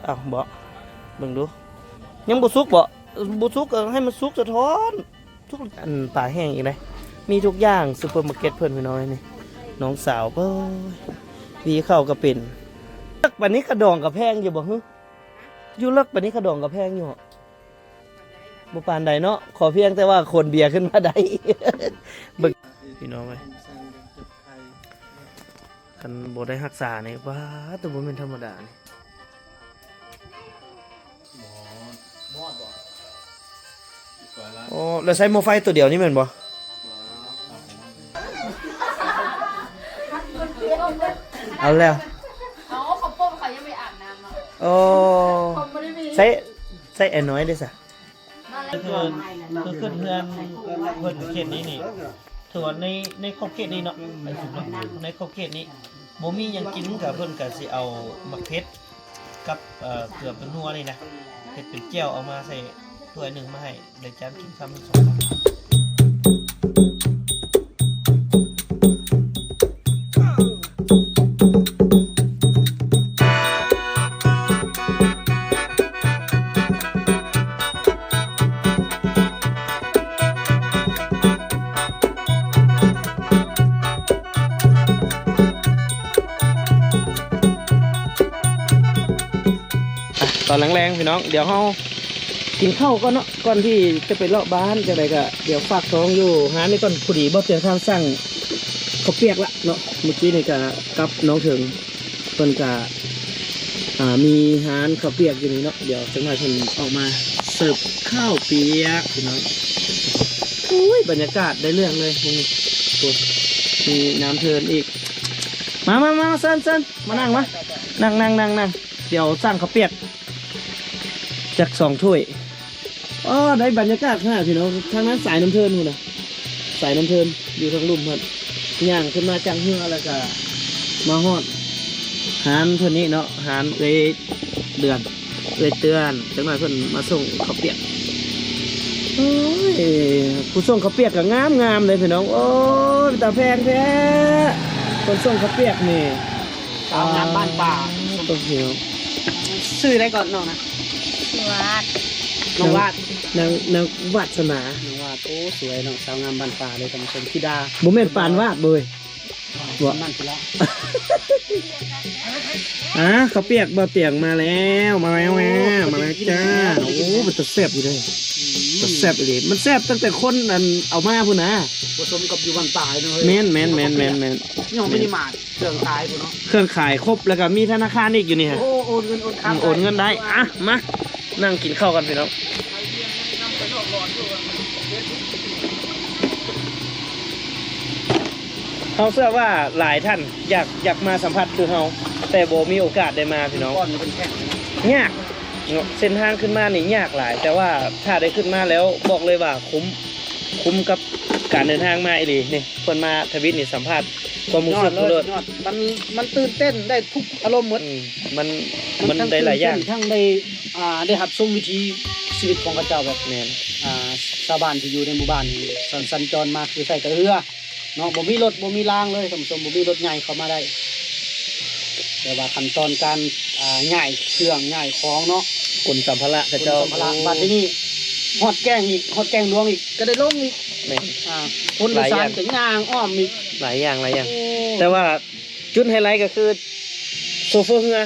ອ້າວ ບໍ່ ເບິ່ງດູ ຍັງບໍ່ສຸກບໍ່? ບໍ່ສຸກກໍໃຫ້ມັນສຸກສະທ້ອນ ທຸກ ອັນປາແຫ້ງອີກເດ້ ມີທຸກຢ່າງ ຊຸບເປີມາເກັດເພິ່ນ ພີ່ນ້ອງເອີຍ ນີ້ ນ້ອງສາວ ເອີຍ ວີເຂົ້າກໍເປັນ ເລິກປານນີ້ຂະດອງກໍແພງຢູ່ບໍ່ຫື? ຢູ່ເລິກປານນີ້ຂະດອງກໍແພງຢູ່ ບໍ່ປານໃດເນາະ ຂໍພຽງແຕ່ວ່າຂົນເບຍຂຶ້ນມາໄດ້ ເບິ່ງ ພີ່ນ້ອງເອີຍ ຄັນບໍ່ໄດ້ຮັກສານີ້ ວ້າ ແຕ່ບໍ່ແມ່ນທຳມະດານີ້ ໂອ້ ແລ້ວໃຊ້ໝໍ້ໄຟຕົວດຽວນີ້ແມ່ນບໍ່? ເອົາແລ້ວ ເອົາ ເຂົາປົມ ເຂົາຍັງໄປອາບນ້ຳເນາະ ໂອ້ ເຂົາບໍ່ໄດ້ມີ ໃຊ້ ໃຊ້ແອນ້ອຍເດ້ຊະ ຄື ຄືຂຶ້ນເຮືອນເພິ່ນເຂດນີ້ນີ້ ຖືວ່າໃນ ໃນຂອບເຂດນີ້ເນາະ ໃນຂອບເຂດນີ້ ບໍ່ມີຫຍັງກິນ ກະເພິ່ນກະຊິເອົາໝາກເຜັດກັບ ເອີ ເກືອເປັນຫົວນີ້ນະ ເຮັດເປັນແຈ່ວ ເອົາມາໃສ່ຖ້ວຍໜຶ່ງມາໃຫ້ ໄດ້ຈານກິນຄຳໜຶ່ງສອງຄຳ. ອ່ະ ຕອນແລງໆ ພີ່ນ້ອງ ດຽວເຮົາກິນເຂົ້າກ່ອນເນາະ ກ່ອນທີ່ຈະໄປເລາະບ້ານ ຈັ່ງໃດກໍດຽວຝາກທ້ອງຢູ່ຮ້ານນີ້ກ່ອນ. ພໍດີບໍ່ເຕີນຂ້າມສັ່ງເຂົ້າປຽກລະເນາະ ມື້ກີ້ນີ້ກໍກັບນ້ອງເຖິງ ເພິ່ນກະ ອ່າ ມີຮ້ານເຂົ້າປຽກຢູ່ນີ້ເນາະ ດຽວຈັກໜ້ອຍເພິ່ນອອກມາເສີບເຂົ້າປຽກພີ່ນ້ອງ. ໂອ້ຍ ບັນຍາກາດໄດ້ເລື່ອງເລີຍມື້ນີ້ ໂອ້ ມີນ້ຳເທີນອີກ. ມາ ມາ ມາ ເຊີນ ເຊີນ ມານັ່ງມາ ນັ່ງ ນັ່ງ ນັ່ງ ນັ່ງ ດຽວສັ່ງເຂົ້າປຽກຈັກສອງຖ້ວຍ. ອໍ ໄດ້ບັນຍາກາດຂະໜາດພີ່ນ້ອງ ທາງນັ້ນສາຍນ້ຳເທີນພຸ້ນນະ ສາຍນ້ຳເທີນຢູ່ທາງລຸ່ມຫັ້ນ ຍ່າງຂຶ້ນມາຈາກເຮືອ ແລ້ວກະມາຮອດຮ້ານເພິ່ນນີ້ເນາະ ຮ້ານເອື້ອຍເດືອນ ເອື້ອຍເຕືອນ ຈັກໜ້ອຍເພິ່ນມາສົ່ງເຂົ້າປຽກ. ໂອ້ຍ ຜູ້ສົ່ງເຂົ້າປຽກກໍງາມໆເດ້ພີ່ນ້ອງ ໂອ້ຍ ເປັນຕາແພງແທ້ ຄົນສົ່ງເຂົ້າປຽກນີ້. ສາວງາມບ້ານປ່າ ອໍ ຕົວເດີວ ຊື່ໃດກ່ອນນ້ອງນະ? ຊື່ວາດ ນ້ອງວາດ ນາງ ນາງວາດສະໜາ ນ້ອງວາດ. ໂອ້ ສວຍເນາະ ສາວງາມບ້ານປ່າເລີຍທ່ານຜູ້ຊົມ ທິດາ ບໍ່ແມ່ນປານວາດເວີຍ ບໍ່ ມັນຄືລະ. ອ່າ ເຂົ້າປຽກບ່າວຕຽງມາແລ້ວ ມາແລ້ວ ໂອ້ ມາແລ້ວ ມາແລ້ວຈ້າ. ໂອ້ ເປັນຕາແຊບຢູ່ເດ້ ອືມ ຕາແຊບອີ່ຫຼີ ມັນແຊບຕັ້ງແຕ່ຄົນອັນເອົາມາພຸ້ນນະ ບໍ່ສົມກັບຢູ່ບ້ານປ່າເນາະ. ແມ່ນໆໆໆໆ ຍ້ອນມີນິມາດ ເຄື່ອງຂາຍພຸ້ນເນາະ ເຄື່ອງຂາຍຄົບ ແລ້ວກໍມີທະນາຄານອີກຢູ່ນີ້ຮະ. ໂອ້ ໂອນເງິນໂອນຄຳ ອືມ ໂອນເງິນໄດ້. ອ່ະ ມານັ່ງກິນເຂົ້າກັນພີ່ນ້ອງ. ເຮົາເຊື່ອວ່າຫຼາຍທ່ານຢາກ ຢາກມາສຳຜັດຄືເຮົາ ແຕ່ບໍ່ມີໂອກາດໄດ້ມາພີ່ນ້ອງ. ຍາກເນາະ ເສັ້ນທາງຂຶ້ນມານີ້ຍາກຫຼາຍ ແຕ່ວ່າຖ້າໄດ້ຂຶ້ນມາແລ້ວ ບອກເລີຍວ່າຄຸ້ມ ຄຸ້ມກັບການເດີນທາງມາອີ່ຫຼີນີ້. ເພິ່ນມາທະວິດນີ້ສຳພາດຄວາມຮູ້ສຶກເລີດ ຍອດ ມັນ ມັນຕື່ນເຕັ້ນໄດ້ທຸກອາລົມໝົດ. ອືມ ມັນ ມັນໄດ້ຫຼາຍຢ່າງ ທັງໄດ້ ອ່າ ໄດ້ຮັບຊົມວິຖີຊີວິດຂອງເຂົາເຈົ້າ ແບບ ແມ່ນ ອ່າ ຊາວບ້ານທີ່ຢູ່ໃນໝູ່ບ້ານນີ້ ສັນ ສັນຈອນມາຄືໃຊ້ແຕ່ເຮືອເນາະ ບໍ່ມີລົດ ບໍ່ມີລາງເລີຍທ່ານຜູ້ຊົມ ບໍ່ມີລົດໃຫຍ່ເຂົ້າມາໄດ້. ແຕ່ວ່າຂັ້ນຕອນການ ອ່າ ຍ້າຍເຄື່ອງຍ້າຍຂອງເນາະ ຂົນສຳພາລະເຂົາເຈົ້າ ຂົນສຳພາລະ ໂອ້ ບັດທີນີ້ຮອດແກ້ງອີກ ຮອດແກ້ງຫຼວງອີກ ກໍໄດ້ລົງອີກ. ແມ່ນ ອ່າ ຄົນໂດຍສານກໍຍ່າງອ້ອມອີກ ຫຼາຍຢ່າງ ຫຼາຍຢ່າງ ໂອ້ ແຕ່ວ່າຈຸດໄຮໄລກໍຄືໂຊເຟີເຮືອ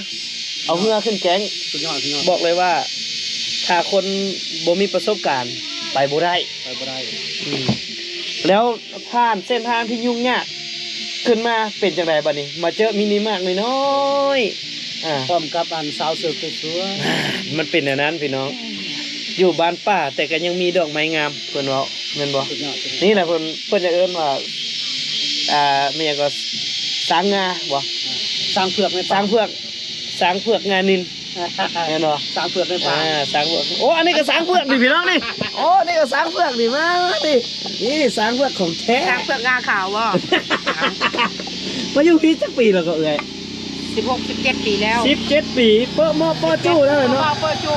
ເອົາເຮືອຂຶ້ນແກ້ງ ສຸດຍອດ ສຸດຍອດ ບອກເລີຍວ່າ ຖ້າຄົນບໍ່ມີປະສົບການ ໄປບໍ່ໄດ້ ໄປບໍ່ໄດ້ ອືມ ແລ້ວຜ່ານເສັ້ນທາງທີ່ຫຍຸ້ງຍາກ ຂຶ້ນມາເປັນຈັ່ງໃດບັດນີ້ ມາເຈີມິນິມາດນ້ອຍໆ ອ່າ ພ້ອມກັບອັນສາວເສີບສວຍໆ ອ່າ ມັນເປັນແນວນັ້ນພີ່ນ້ອງ ຢູ່ບ້ານປ່າແຕ່ກໍຍັງມີດອກໄມ້ງາມ ເພິ່ນເວົ້າແມ່ນບໍ່? ສຸດຍອດ ສຸດຍອດ ນີ້ແຫຼະເພິ່ນ ເພິ່ນຈະເອີ້ນວ່າ ອ່າ ແມ່ນຫຍັງກໍ ຊ້າງງາບໍ່? ອ່າ ຊ້າງເຜືອກແມ່ນ ຊ້າງເຜືອກ ຊ້າງເຜືອກງານິນ ແມ່ນບໍ່? ຊ້າງເຜືອກໃນປ່າ ອ່າ ຊ້າງເຜືອກ ໂອ້ ອັນນີ້ກໍຊ້າງເຜືອກນີ້ພີ່ນ້ອງນີ້ ໂອ້ ນີ້ກໍຊ້າງເຜືອກນີ້ ມາ ມານີ້ ນີ້ຊ້າງເຜືອກຂອງແທ້ ຊ້າງເຜືອກງາຂາວບໍ່? ມາຢູ່ພີ້ຈັກປີແລ້ວກໍເອື້ອຍ? ສິບຫົກ ສິບເຈັດປີແລ້ວ ສິບເຈັດປີ ເປີະເໝາະເປີະຈູ້ແລ້ວເນາະ ເປີະເໝາະເປີະຈູ້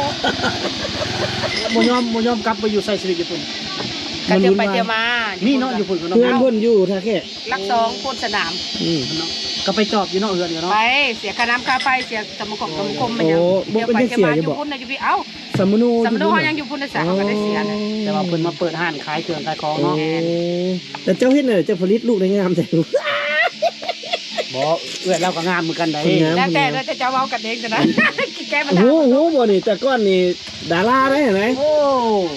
ບໍ່ຍອມ ບໍ່ຍອມກັບໄປຢູ່ໃຊ້ຊີວິດຢູ່ພຸ້ນ ເ ກະທ່ຽວໄປທ່ຽວມາ ນີ້ເນາະ ຢູ່ພຸ້ນເນາະ ເຮືອນເພິ່ນຢູ່ທ່າແຂກ ຫຼັກສອງໂພນສະໜາມ ອືມ ເນາະ ກະໄປຈອບຢູ່ເນາະ ເຮືອນຢູ່ເນາະ ໄປເສຍຄ່ານ້ຳຄ່າໄຟ ເສຍສະມາຄົມ ສະມາຄົມ ໂອ້ ບໍ່ເປັນຫຍັງ ເສຍຢູ່ບໍ່ ຢູ່ພຸ້ນນະ ຢູ່ພີ້ ເອົ້າ ສຳມະໂນ ສຳມະໂນເຮົາຍັງຢູ່ພຸ້ນນະ ສາເຮົາກະໄດ້ເສຍນະ ອໍ ແຕ່ວ່າເພິ່ນມາເປີດຮ້ານຂາຍເຄື່ອງຂາຍຂອງເນາະ ໂອ້ ແມ່ນ ແລ້ວເຈົ້າເຮັດແນວໃດ ເຈົ້າຜະລິດລູກໄດ້ງາມແທ້ ບໍ່ ເອື້ອຍລາວກະງາມຄືກັນໃດ ແລ້ວແຕ່ ແລ້ວແຕ່ເຈົ້າເວົ້າກັນເອງຊັ້ນນະ ແກ້ບັນຫາ ຮູ້ ຮູ້ບໍ່ນີ້ ແຕ່ກ່ອນນີ້ ດາລາໄດ໋ຫັ້ນນະ ໂອ້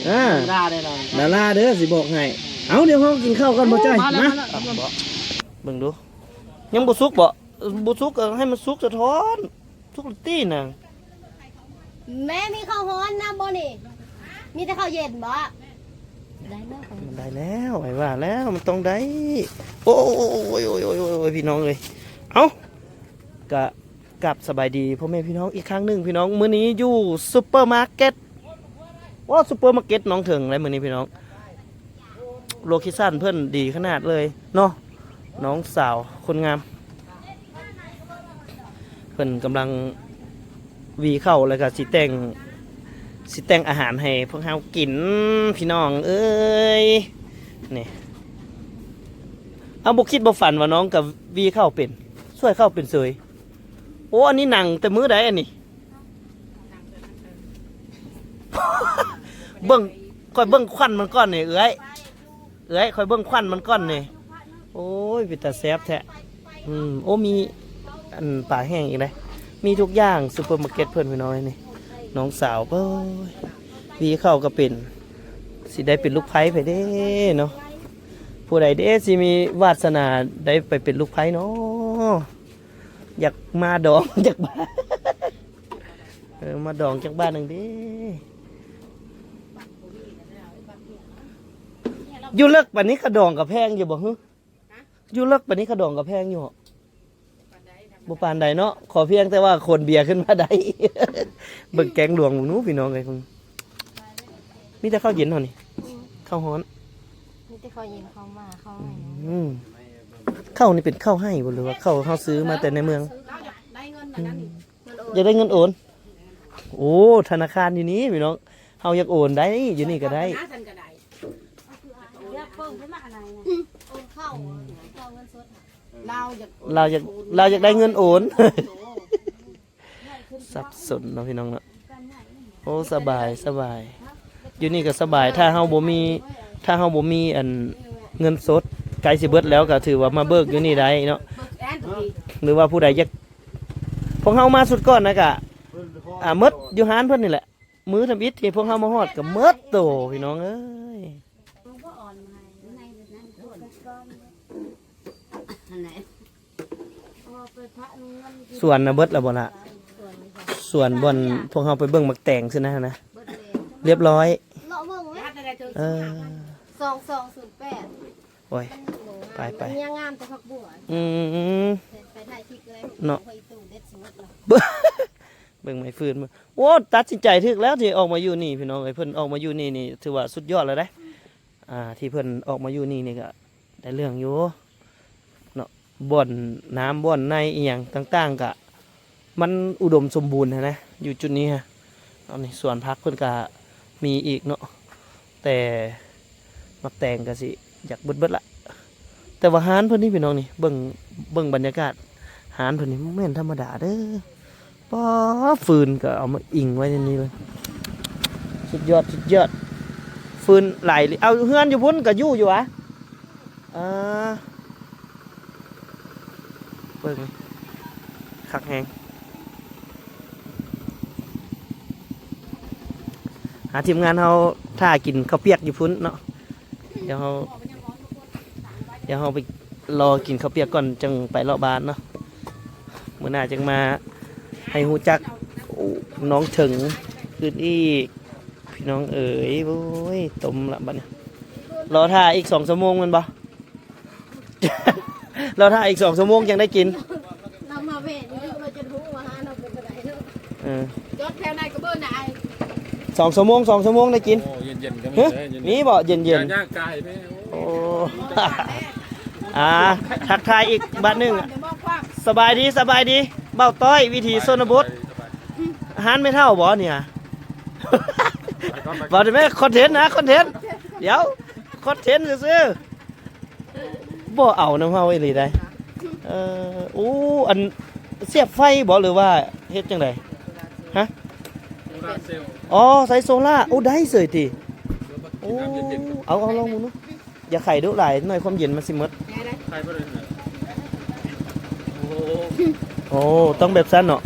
ອ່າ ດາລາໄດ໋ລະ ດາລາເດີ ຊິບອກໃຫ້ ເອົ້າ ດຽວເຮົາກິນເຂົ້າກ່ອນບໍ່ຈ້ອຍ ມາແລ້ວ ມາ ມາແລ້ວ ເບິ່ງດູ ຍັງບໍ່ສຸກບໍ່ ບໍ່ສຸກກະໃຫ້ມັນສຸກສະທ້ອນ ສຸກແລ້ວຕິນະ ແມ່ມີເຂົ້າຮ້ອນນຳບໍ່ນີ້ ມີແຕ່ເຂົ້າເຢັນບໍ່ ໄດ້ແລ້ວ ໄດ້ແລ້ວ ອ້າຍວ່າແລ້ວ ມັນຕ້ອງໄດ້ ໂອ້ຍ ໂອ້ຍ ພີ່ນ້ອງເອີຍ ເອົ້າ ກະ ກັບສະບາຍດີພໍ່ແມ່ພີ່ນ້ອງອີກຄັ້ງໜຶ່ງພີ່ນ້ອງ ມື້ນີ້ຢູ່ຊຸບເປີມາເກັດ ວ້າວ ຊຸບເປີມາເກັດໜອງເຖິງແລ້ວມື້ນີ້ພີ່ນ້ອງ ໂລເຄຊັນເພິ່ນດີຂະໜາດເລີຍເນາະ ນ້ອງສາວຄົນງາມ ເພິ່ນກຳລັງຫວີເຂົ້າ ແລ້ວກະຊິແຕ່ງ ຊິແຕ່ງອາຫານໃຫ້ພວກເຮົາກິນ ພີ່ນ້ອງເອີຍ ນີ້ ເອົາ ບໍ່ຄິດບໍ່ຝັນວ່ານ້ອງກະຫວີເຂົ້າເປັນ ຊ່ວຍເຂົ້າເປັນເສີຍ ໂອ້ ອັນນີ້ໜັງແຕ່ມື້ໃດອັນນີ້ ເບິ່ງ ຂ້ອຍເບິ່ງຄວັນມັນກ່ອນນີ້ເອື້ອຍ ເອື້ອຍ ຂ້ອຍເບິ່ງຄວັນມັນກ່ອນນີ້ ໂອ້ຍ ເປັນຕາແຊບແທ້ ອືມ ໂອ້ ມີອັນປາແຫ້ງອີກເດ້ ມີທຸກຢ່າງ ຊຸບເປີມາເກັດເພິ່ນ ພີ່ນ້ອງເອີຍ ນີ້ ນ້ອງສາວ ເອີຍ ຫວີເຂົ້າກະເປັນ ຊິໄດ້ເປັນລູກໃພ້ໃຜເດ້ເນາະ ຜູ້ໃດເດ້ຊິມີວາດສະໜາໄດ້ໄປເປັນລູກໃພ້ເນາະ ຢາກມາດອງ ຢາກມາ ເອີ ມາດອງຈັກບາດໜຶ່ງເດ້ ຢູ່ເລິກປານນີ້ຂະດອງກະແພງຢູ່ບໍ່ຫື ຢູ່ເລິກປານນີ້ຂະດອງກະແພງຢູ່ ບໍ່ປານໃດເນາະ ຂໍພຽງແຕ່ວ່າຂົນເບຍຂຶ້ນມາໄດ້ ເບິ່ງແກງຫຼວງເບິ່ງໜູພີ່ນ້ອງເອີຍ ມີແຕ່ເຂົ້າເຢັນເທົ່ານີ້ ອືມ ເຂົ້າຮ້ອນ ມີແຕ່ເຂົ້າເຢັນ ເຂົ້າໝາ ເຂົ້າ ອືມ ເຂົ້ານີ້ເປັນເຂົ້າໄຮ່ບໍ່ ຫຼືວ່າເຂົ້າເຮົາຊື້ມາແຕ່ໃນເມືອງ ອືມ ຢາກໄດ້ເງິນໂອນ ໂອ້ ທະນາຄານຢູ່ນີ້ພີ່ນ້ອງ ເຮົາຢາກໂອນໄດ້ ຢູ່ນີ້ກະໄດ້ ລາວຢາກ ລາວຢາກ ລາວຢາກໄດ້ເງິນໂອນ ສັບສົນເນາະພີ່ນ້ອງເນາະ ໂອ້ ສະບາຍ ສະບາຍ ຢູ່ນີ້ກະສະບາຍ ຖ້າເຮົາບໍ່ມີ ຖ້າເຮົາບໍ່ມີອັນເງິນສົດ ໃກ້ຊິເບິດແລ້ວກະຖືວ່າມາເບີກຢູ່ນີ້ໄດ້ເນາະ ຫຼືວ່າຜູ້ໃດຢາກ ພວກເຮົາມາຊຸດກ່ອນນະກະ ອ່າ ໝົດຢູ່ຮ້ານເພິ່ນນີ້ແຫຼະ ມື້ທຳອິດທີ່ພວກເຮົາມາຮອດກະໝົດໂຕ ພີ່ນ້ອງເອີຍ ສວນນະເບິດລະບໍ່ລະ? ສວນບ່ອນພວກເຮົາໄປເບິ່ງໝາກແຕງຊື່ນະຫັ້ນນະ ຮຽບຮ້ອຍ ເອີ ສອງສອງສູນແປດ ໂອ້ຍ ໄປໆ ມັນຍັງງາມແຕ່ຜັກບົວ ອືມ ໄປຖ່າຍຄລິບເລີຍ ເນາະ ເບິ່ງໄມ້ຟືນ ໂອ້ ຕັດສິນໃຈຖືກແລ້ວທີ່ອອກມາຢູ່ນີ້ ພີ່ນ້ອງເອີຍ ເພິ່ນອອກມາຢູ່ນີ້ນີ້ຖືວ່າສຸດຍອດແລ້ວເດ້ ອ່າ ທີ່ເພິ່ນອອກມາຢູ່ນີ້ນີ້ກະໄດ້ເລື່ອງຢູ່ເນາະ ບ່ອນນ້ຳບ່ອນໃນອີ່ຫຍັງຕ່າງໆ ກະມັນອຸດົມສົມບູນຫັ້ນນະ ຢູ່ຈຸດນີ້ຮະ ອັນນີ້ສວນຜັກເພິ່ນກະມີອີກເນາະ ແຕ່ໝາກແຕງກະຊິຢາກເບິດໆ ລະ ແຕ່ວ່າຮ້ານເພິ່ນນີ້ພີ່ນ້ອງນີ້ ເບິ່ງ ເບິ່ງບັນຍາກາດຮ້ານເພິ່ນນີ້ບໍ່ແມ່ນທຳມະດາເດີ ປ້າ ຟືນກະເອົາມາອີງໄວ້ໃນນີ້ເລີຍ ສຸດຍອດ ສຸດຍອດ ຟືນຫຼາຍອີ່ຫຼີ ເອົາ ເຮືອນຢູ່ພຸ້ນກະຢູ່ຢູ່ຫວາ? ອ່າ ເບິ່ງ ຄັກແຮງ ຫາທີມງານເຮົາຖ້າກິນເຂົ້າປຽກຢູ່ພຸ້ນເນາະ ດຽວເຮົາ ດຽວເຮົາໄປລໍກິນເຂົ້າປຽກກ່ອນ ຈັ່ງໄປເລາະບ້ານເນາະ ມື້ໜ້າຈັ່ງມາໃຫ້ຮູ້ຈັກ ໂອ້ ນ້ອງເຖິງອື່ນອີກ ພີ່ນ້ອງເອີຍ ໂອ້ຍ ຕົ້ມລະບັດນີ້ ລໍຖ້າອີກສອງຊົ່ວໂມງແມ່ນບໍ່? ລໍຖ້າອີກສອງຊົ່ວໂມງຈັ່ງໄດ້ກິນ ລາວມາແວ່ນີ້ລາວຈະຮູ້ວ່າຮ້ານເຮົາເປັນຈັ່ງໃດເນາະ ເອີ ຈອດແຖວໃດກະເບິ່ງນະອ້າຍ ສອງຊົ່ວໂມງ ສອງຊົ່ວໂມງໄດ້ກິນ ໂອ້ ເຢັນໆ ກະມີເດ້ ມີບໍ່ເຢັນໆ ຍ່າງກາຍແມ່ ໂອ້ ອ່າ ທັກທາຍອີກບາດໜຶ່ງ ສະບາຍດີ ສະບາຍດີ ບ່າວຕ້ອຍ ວິຖີຊົນນະບົດ ຮ້ານແມ່ເຖົ້າບໍ່ນີ້ຫະ ເວົ້າແຕ່ແມ່ ຄອນເທັນນະ ຄອນເທັນ ດຽວ ຄອນເທັນຊື່ໆ ບໍ່ເອົານຳເຮົາອີ່ຫຼີໃດ. ເອີ ໂອ້ ອັນ ສຽບໄຟບໍ ຫຼືວ່າເຮັດຈັ່ງໃດ? ຮະ? ອໍ ໃຊ້ໂຊລາ. ໂອ້ ໄດ້ເສີຍຕິ. ໂອ້ ເອົາ ເອົາ ລອງເບິ່ງດູ. ຢ່າໄຂດຸຫຼາຍ ໜ້ອຍຄວາມເຢັນມັນຊິໝົດ. ໂອ້ ຕ້ອງແບບຊັ້ນເນາະ.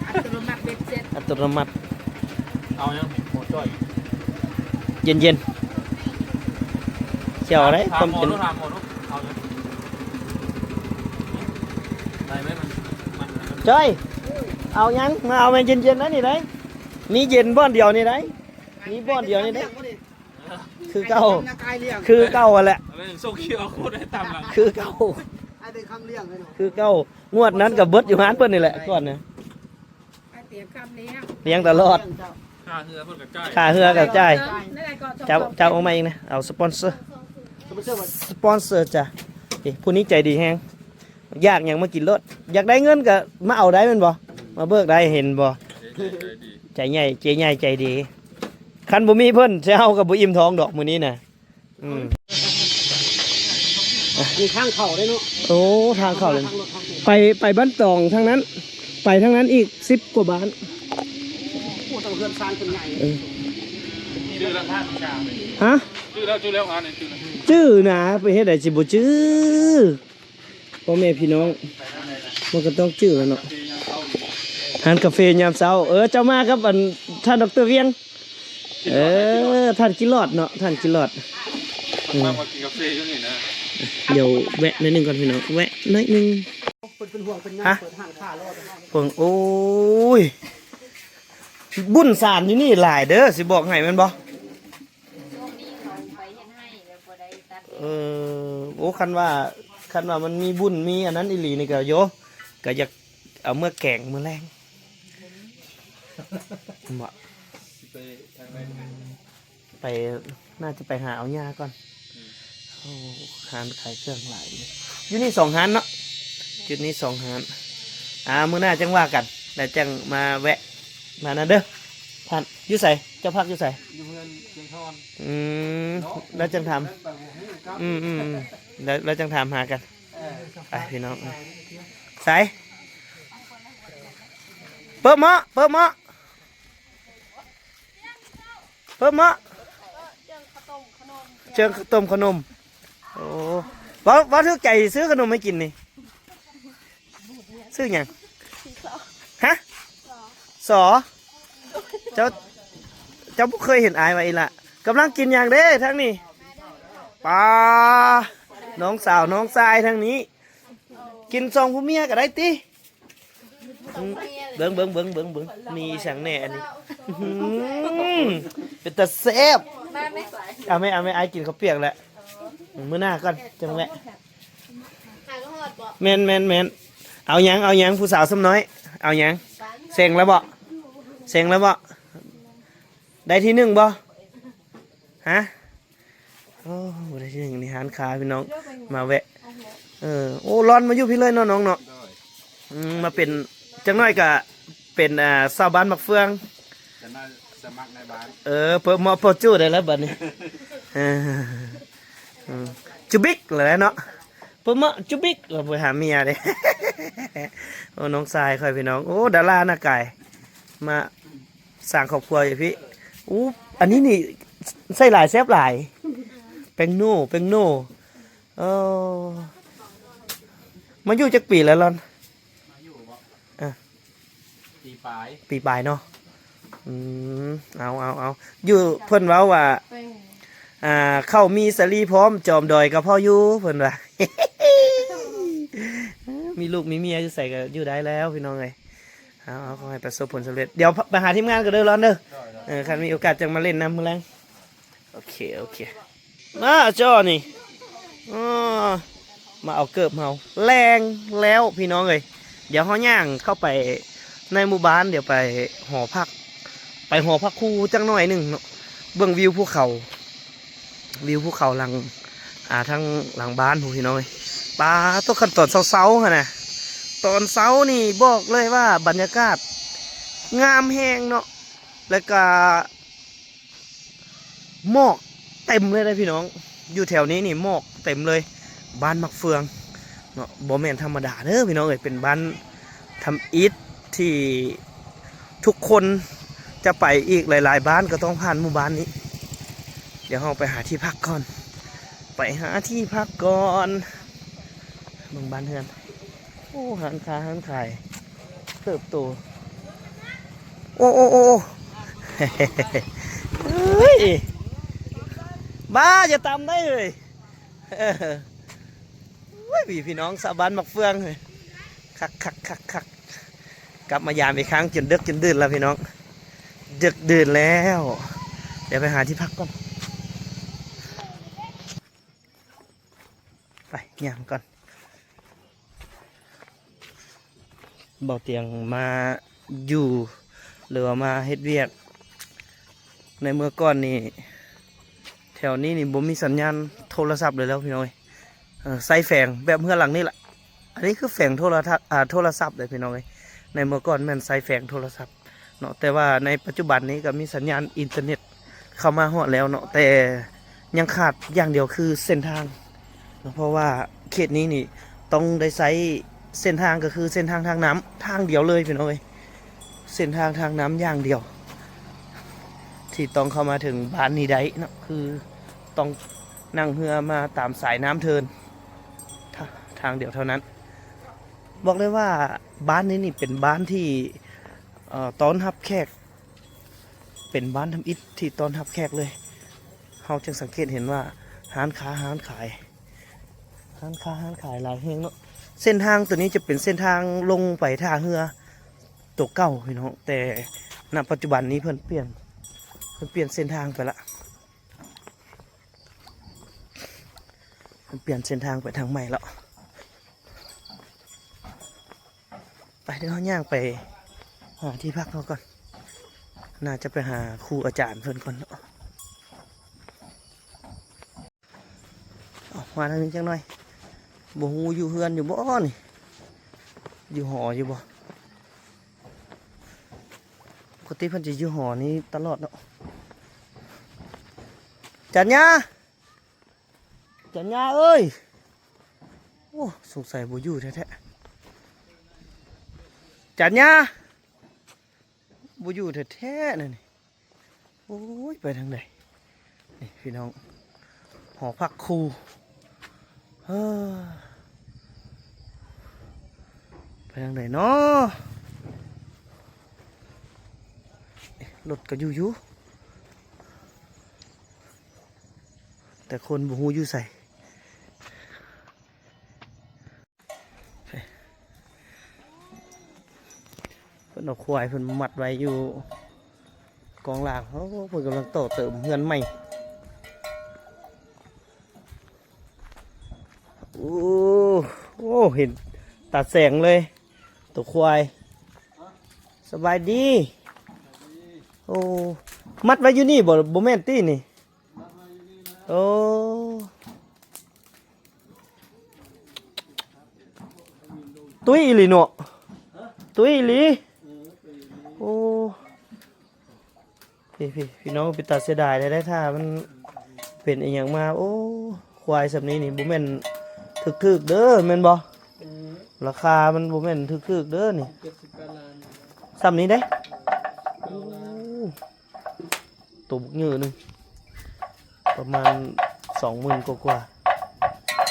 ອັດຕະໂນມັດເບັດເສັດ ອັດຕະໂນມັດ. ເອົາຫຍັງ? ຫົວຈ້ອຍ ເຢັນໆ ສຽວໄດ໋ ຄວາມເຢັນ. ຖາມໝໍດູ ຖາມໝໍດູ ເອົາຫຍັງ? ໄດ້ໄໝ? ມັນ ມັນ ມັນ ຈ້ອຍ ເອົາຫຍັງ? ມາເອົາແມ່ນເຢັນໆ ນັ້ນນີ້ໄດ໋. ມີເຢັນບ່ອນດຽວນີ້ໄດ໋ ມີບ່ອນດຽວນີ້ໄດ໋. ຄືເກົ່າ ຄືເກົ່າຫັ້ນແຫຼະ. ສົ່ງຄິວອາໂຄດໃຫ້ຕາມຫຼັງ ຄືເກົ່າ ຄືເກົ່າ. ງວດນັ້ນກໍເບິດຢູ່ຮ້ານເພິ່ນນີ້ແຫຼະ ກ່ອນນະ. ຕຽມຄຳລ້ຽງ ລ້ຽງຕະຫຼອດ. ຄ່າເຮືອເພິ່ນກໍຈ່າຍ ຄ່າເຮືອກໍຈ່າຍ. ເຈົ້າ ເຈົ້າເອົາມາອີກນະ ເອົາສະປອນເຊີ ສະປອນເຊີຈ້ະ. ນີ້ ຜູ້ນີ້ໃຈດີແຮງ. ຢາກຫຍັງມາກິນໂລດ ຢາກໄດ້ເງິນກໍມາເອົາໄດ້ແມ່ນບໍ່? ມາເບີກໄດ້ ເຫັນບໍ່? ໃຈໃຫຍ່ ເຈ້ໃຫຍ່ໃຈດີ. ຄັນບໍ່ມີເພິ່ນ ເຮົາກໍບໍ່ອີ່ມທ້ອງດອກມື້ນີ້ນະ. ອືມ ນີ້ທາງເຂົ້າເດ້ເນາະ. ໂອ້ ທາງເຂົ້າເລີຍ. ໄປ ໄປບ້ານຕອງທາງນັ້ນ ໄປທາງນັ້ນອີກສິບກວ່າບ້ານ. ໂອ້ ແຕ່ວ່າເຮືອນຊານເພິ່ນໃຫຍ່. ເອີ ຈື່ແລ້ວທ່ານ ຮະ? ຈື່ແລ້ວ ຈື່ແລ້ວ ອ່ານ ຈື່ແລ້ວ ຈື່ນະ ໄປເຮັດໃດຊິບໍ່ຈື່? ພໍ່ແມ່ພີ່ນ້ອງ ມັນກໍຕ້ອງຈື່ແລ້ວເນາະ. ຮ້ານກາເຟຍາມເຊົ້າ ເອີ ເຈົ້າມາກັບອັນທ່ານດອກເຕີວຽງ. ເອີ ທ່ານກິນຫຼອດເນາະ ທ່ານກິນຫຼອດ. ອືມ ມາກິນກາເຟຢູ່ນີ້ນະ. ດຽວແວະໜ້ອຍໜຶ່ງກ່ອນພີ່ນ້ອງ ແວະໜ້ອຍໜຶ່ງ. ເພິ່ນເປັນຫ່ວງເພິ່ນຍາມ ຮະ? ເປີດຮ້ານຄ້າລອດ. ເບິ່ງ ໂອ້ຍ ບຸນສານຢູ່ນີ້ຫຼາຍເດີ ຊິບອກໃຫ້ແມ່ນບໍ່? ຊ່ວງນີ້ເຂົາໄປເຮັດໄຮ່ແລ້ວບໍ່ໄດ້ຕັດ. ເອີ ໂອ້ ຄັນວ່າ ຄັນວ່າມັນມີບຸນມີອັນນັ້ນອີ່ຫຼີນີ້ກໍໂຍ ກໍຢາກເອົາເມືອແກງມື້ແລງ. ບໍ່ ຊິໄປທາງໃດ? ໄປ ໜ້າຈະໄປຫາເອົາຫຍ້າກ່ອນ. ອືມ ໂອ້ ຮ້ານຂາຍເຄື່ອງຫຼາຍເດ. ຢູ່ນີ້ສອງຮ້ານເນາະ ຈຸດນີ້ສອງຮ້ານ. ອ່າ ມື້ໜ້າຈັ່ງວ່າກັນ ແລ້ວຈັ່ງມາແວະ ມານັ້ນເດີ. ທ່ານ ຢູ່ໃສ? ເຈົ້າພັກຢູ່ໃສ? ຢູ່ເຮືອນຊຽງທອນ. ອືມ ແລ້ວຈັ່ງຖາມ. ອືມໆໆ ແລ້ວ ແລ້ວຈັ່ງຖາມຫາກັນ. ເອີ ໄປພີ່ນ້ອງ ໃສ? ເປີບເໝາະ ເປີບເໝາະ ເປີບເໝາະ ເຈີງເຂົ້າຕົ້ມຂະໜົມ. ໂອ້ ເວົ້າ ເວົ້າຖືກໃຈ ຊື້ຂະໜົມໃຫ້ກິນນີ້. ຊື່ຫຍັງ? ຮະ? ສ. ເຈົ້າ ເຈົ້າບໍ່ເຄີຍເຫັນອ້າຍວ່າອີ່ຫຼະ. ກຳລັງກິນຫຍັງເດ້ທາງນີ້? ປາ ນ້ອງສາວນ້ອງຊາຍທາງນີ້ ກິນສອງຜົວເມຍກໍໄດ້ຕິ. ອືມ ເບິ່ງ ເບິ່ງ ເບິ່ງ ເບິ່ງ ເບິ່ງ ມີອີ່ຫຍັງແດ່ອັນນີ້? ອືມ ເປັນຕາແຊບ. ເອົາແມ່ ເອົາແມ່ ອ້າຍກິນເຂົ້າປຽກແຫຼະ. ມື້ໜ້າກ່ອນ ຈັ່ງແວະ. ຫາກໍຮອດບໍ່? ແມ່ນ ແມ່ນ ແມ່ນ. ເອົາຫຍັງ ເອົາຫຍັງ ຜູ້ສາວສ່ຳນ້ອຍ ເອົາຫຍັງ? ເສັງແລ້ວບໍ່? ເສັງແລ້ວບໍ່? ໄດ້ທີໜຶ່ງບໍ່? ຮະ? ໂອ້ ບໍ່ໄດ້ທີ່ໜຶ່ງໃນຮ້ານຄ້າພີ່ນ້ອງ ມາແວະ. ເອີ ໂອ້ ລ່ອນມາຢູ່ພີ້ເລີຍເນາະນ້ອງເນາະ. ອືມ ມາເປັນ ຈັກໜ້ອຍກະເປັນ ອ່າ ຊາວບ້ານໝາກເຟືອງ ຈະມາສະໝັກນາຍບ້ານ. ເອີ ເປີເໝາະເປີຈູໄດ້ແລ້ວບັດນີ້. ເອີ ອືມ ຈຸບິກແລ້ວເນາະ ເປີເໝາະຈຸບິກ ເອີ ໄປຫາເມຍເດ້. ໂອ້ ນ້ອງຊາຍຂ້ອຍພີ່ນ້ອງ ໂອ້ ດາລາໜ້າກາຍ ມາ ສ້າງຄອບຄົວຢູ່ພີ້. ອູ້ ອັນນີ້ນີ້ໃສ່ຫຼາຍແຊບຫຼາຍ ແປ້ງໂນ ແປ້ງໂນ. ເອີ ມາຢູ່ຈັກປີແລ້ວລອນ? ມາຢູ່ບໍ່? ເອີ ປີປາຍ ປີປາຍເນາະ. ອືມ ເອົາ ເອົາ ເອົາ ຢູ່ ເພິ່ນເວົ້າວ່າ ອ່າ ເຂົ້າມີສາລີພ້ອມ ຈອມດອຍກໍພໍຢູ່ ເພິ່ນວ່າ. ມີລູກມີເມຍຢູ່ໃສກໍຢູ່ໄດ້ແລ້ວພີ່ນ້ອງເອີຍ. ເອົາ ເອົາ ຂໍໃຫ້ປະສົບຜົນສຳເລັດ. ດຽວໄປຫາທີມງານກັນເດີລອນເດີ. ເອີ ຄັນມີໂອກາດຈັ່ງມາຫຼິ້ນນຳມື້ແລງ. ໂອເຄ ໂອເຄ. ມາເຈົ້ານີ້ ອໍ ມາເອົາເກີບເຮົາ. ແລງແລ້ວພີ່ນ້ອງເອີຍ. ດຽວເຮົາຍ່າງເຂົ້າໄປໃນໝູ່ບ້ານ ດຽວໄປຫໍພັກ ໄປຫໍພັກຄູຈັກໜ້ອຍໜຶ່ງເນາະ. ເບິ່ງວິວພູເຂົາ ວິວພູເຂົາຫຼັງ ອ່າ ທາງຫຼັງບ້ານພຸ້ນພີ່ນ້ອງເອີຍ. ປາໂຕ ຄັນຕອນເຊົ້າໆຫັ້ນນະ ຕອນເຊົ້ານີ້ບອກເລີຍວ່າບັນຍາກາດງາມແຮງເນາະ ແລ້ວກະໝອກ ເຕັມເລີຍເດ້ພີ່ນ້ອງ. ຢູ່ແຖວນີ້ນີ້ໝອກເຕັມເລີຍ. ບ້ານໝາກເຟືອງເນາະ ບໍ່ແມ່ນທຳມະດາເດີພີ່ນ້ອງເອີຍ. ເປັນບ້ານທຳອິດທີ່ທຸກຄົນຈະໄປອີກຫຼາຍໆບ້ານກໍຕ້ອງຜ່ານໝູ່ບ້ານນີ້. ດຽວເຮົາໄປຫາທີ່ພັກກ່ອນ ໄປຫາທີ່ພັກກ່ອນ. ເບິ່ງບ້ານເຮືອນ. ໂອ້ ຮ້ານຄ້າຮ້ານຂາຍເຕີບໂຕ. ໂອ້ ໂອ້ ໂອ້ ໂອ້ ເອີຍ ບ້າ ຢ່າຕຳໄດ້ເອີຍ. ໂອ້ຍ ພີ່ນ້ອງຊາວບ້ານໝາກເຟືອງເອີຍ ຄັກໆໆໆ. ກັບມາຢາມອີກຄັ້ງຈົນເດິກຈົນດື່ນແລ້ວພີ່ນ້ອງ ເດິກດື່ນແລ້ວ. ດຽວໄປຫາທີ່ພັກກ່ອນ. ໄປຍ່າງກ່ອນ. ເບົາຕຽງມາຢູ່ ຫຼືວ່າມາເຮັດວຽກໃນເມື່ອກ່ອນນີ້ ແຖວນີ້ນີ້ບໍ່ມີສັນຍານໂທລະສັບເລີຍແລ້ວພີ່ນ້ອງເອີຍ. ເອີ ໃຊ້ແຟງແບບເຮືອນຫຼັງນີ້ລະ. ອັນນີ້ຄືແຟງໂທລະທັດ ອ່າ ໂທລະສັບເດ້ພີ່ນ້ອງເອີຍ. ໃນເມື່ອກ່ອນແມ່ນໃຊ້ແຟງໂທລະສັບເນາະ ແຕ່ວ່າໃນປັດຈຸບັນນີ້ກໍມີສັນຍານອິນເຕີເນັດເຂົ້າມາຮອດແລ້ວເນາະ ແຕ່ຍັງຂາດຢ່າງດຽວຄືເສັ້ນທາງເນາະ ເພາະວ່າເຂດນີ້ນີ້ຕ້ອງໄດ້ໃຊ້ເສັ້ນທາງ ກໍຄືເສັ້ນທາງທາງນ້ຳທາງດຽວເລີຍພີ່ນ້ອງເອີຍ. ເສັ້ນທາງທາງນ້ຳຢ່າງດຽວ ທີ່ຕ້ອງເຂົ້າມາເຖິງບ້ານນີ້ໄດ້ເນາະ ຄືຕ້ອງນັ່ງເຮືອມາຕາມສາຍນ້ຳເທີນ ທາ- ທາງດຽວເທົ່ານັ້ນ. ບອກເລີຍວ່າບ້ານນີ້ນີ້ເປັນບ້ານທີ່ ເອີ່ ຕ້ອນຮັບແຂກ ເປັນບ້ານທຳອິດທີ່ຕ້ອນຮັບແຂກເລີຍ. ເຮົາຈຶ່ງສັງເກດເຫັນວ່າຮ້ານຄ້າຮ້ານຂາຍ ຮ້ານຄ້າຮ້ານຂາຍຫຼາຍແຫ່ງເນາະ. ເສັ້ນທາງໂຕນີ້ຈະເປັນເສັ້ນທາງລົງໄປທ່າເຮືອໂຕເກົ່າພີ່ນ້ອງ ແຕ່ ນະ ປັດຈຸບັນນີ້ເພິ່ນປ່ຽນ ເພິ່ນປ່ຽນເສັ້ນທາງໄປລະ ເພິ່ນປ່ຽນເສັ້ນທາງໄປທາງໃໝ່ແລ້ວ. ໄປ ດຽວເຮົາຍ່າງໄປຫາທີ່ພັກເຮົາກ່ອນ. ໜ້າຈະໄປຫາຄູອາຈານເພິ່ນກ່ອນເນາະ. ເອົາ ມາທາງນີ້ຈັກໜ່ອຍ. ບໍ່ຮູ້ຢູ່ເຮືອນຢູ່ບໍ່ນີ້? ຢູ່ຫໍຢູ່ບໍ່? ປົກກະຕິເພິ່ນຈະຢູ່ຫໍນີ້ຕະຫຼອດເນາະ. ຈັນຍາ! ຈັນຍາເອີຍ! ໂອ້ ສົງໄສບໍ່ຢູ່ແທ້ໆ. ຈັນຍາ! ບໍ່ຢູ່ແທ້ໆ ນັ້ນນີ້. ໂອ້ຍ ໄປທາງໃດນີ້ພີ່ນ້ອງ? ຫໍພັກຄູ. ເອີ ໄປທາງໃດເນາະ? ເອີ ລົດກໍຢູ່ຢູ່ ແຕ່ຄົນບໍ່ຮູ້ຢູ່ໃສ. ເພິ່ນເອົາຄວາຍເພິ່ນມັດໄວ້ຢູ່ກອງລ່າງ. ໂອ້ ເພິ່ນກຳລັງຕໍ່ເຕີມເຮືອນໃໝ່. ໂອ້ ໂອ້ ເຫັນຕາແສງເລີຍ ໂຕຄວາຍ. ສະບາຍດີ. ໂອ້ ມັດໄວ້ຢູ່ນີ້ບໍ່? ບໍ່ແມ່ນຕິນີ້? ໂອ້ ຕຸ້ຍອີ່ຫຼີເນາະ ຕຸ້ຍອີ່ຫຼີ. ໂອ້ ພີ່ໆ ພີ່ນ້ອງ ເປັນຕາເສຍດາຍແທ້ໆ ຖ້າມັນເປັນອີ່ຫຍັງມາ. ໂອ້ ຄວາຍສ່ຳນີ້ນີ້ບໍ່ແມ່ນຖືກໆເດີ ແມ່ນບໍ່? ລາຄາມັນບໍ່ແມ່ນຖືກໆເດີນີ້ ສ່ຳນີ້ເດ້. ໂອ້ ໂຕບັກໃຫຍ່ໜຶ່ງ ປະມານສອງໝື່ນກວ່າໆ.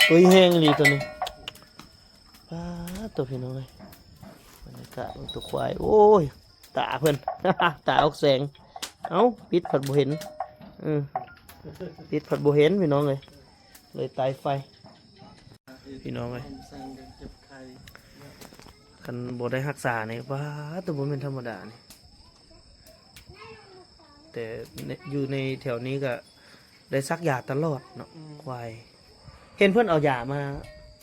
ໂຕໃຫຍ່ແຮງອີ່ຫຼີໂຕນີ້. ປາດໂຕ ພີ່ນ້ອງເອີຍ ບັນຍາກາດເບິ່ງໂຕຄວາຍ. ໂອ້ຍ ຕາເພິ່ນ ຕາອອກແສງ. ເອົ້າ ປິດພັດບໍ່ເຫັນ. ເອີ ປິດພັດບໍ່ເຫັນ ພີ່ນ້ອງເອີຍ ເລີຍຕາຍໄຟ ພີ່ນ້ອງເອີຍ. ຄັນບໍ່ໄດ້ຮັກສານີ້ ປາດໂຕ ບໍ່ແມ່ນທຳມະດານີ້. ແຕ່ໃນ ຢູ່ໃນແຖວນີ້ກໍໄດ້ສັກຢາຕະຫຼອດເນາະ ອືມ ຄວາຍ. ເຫັນເພິ່ນເອົາຢາມາ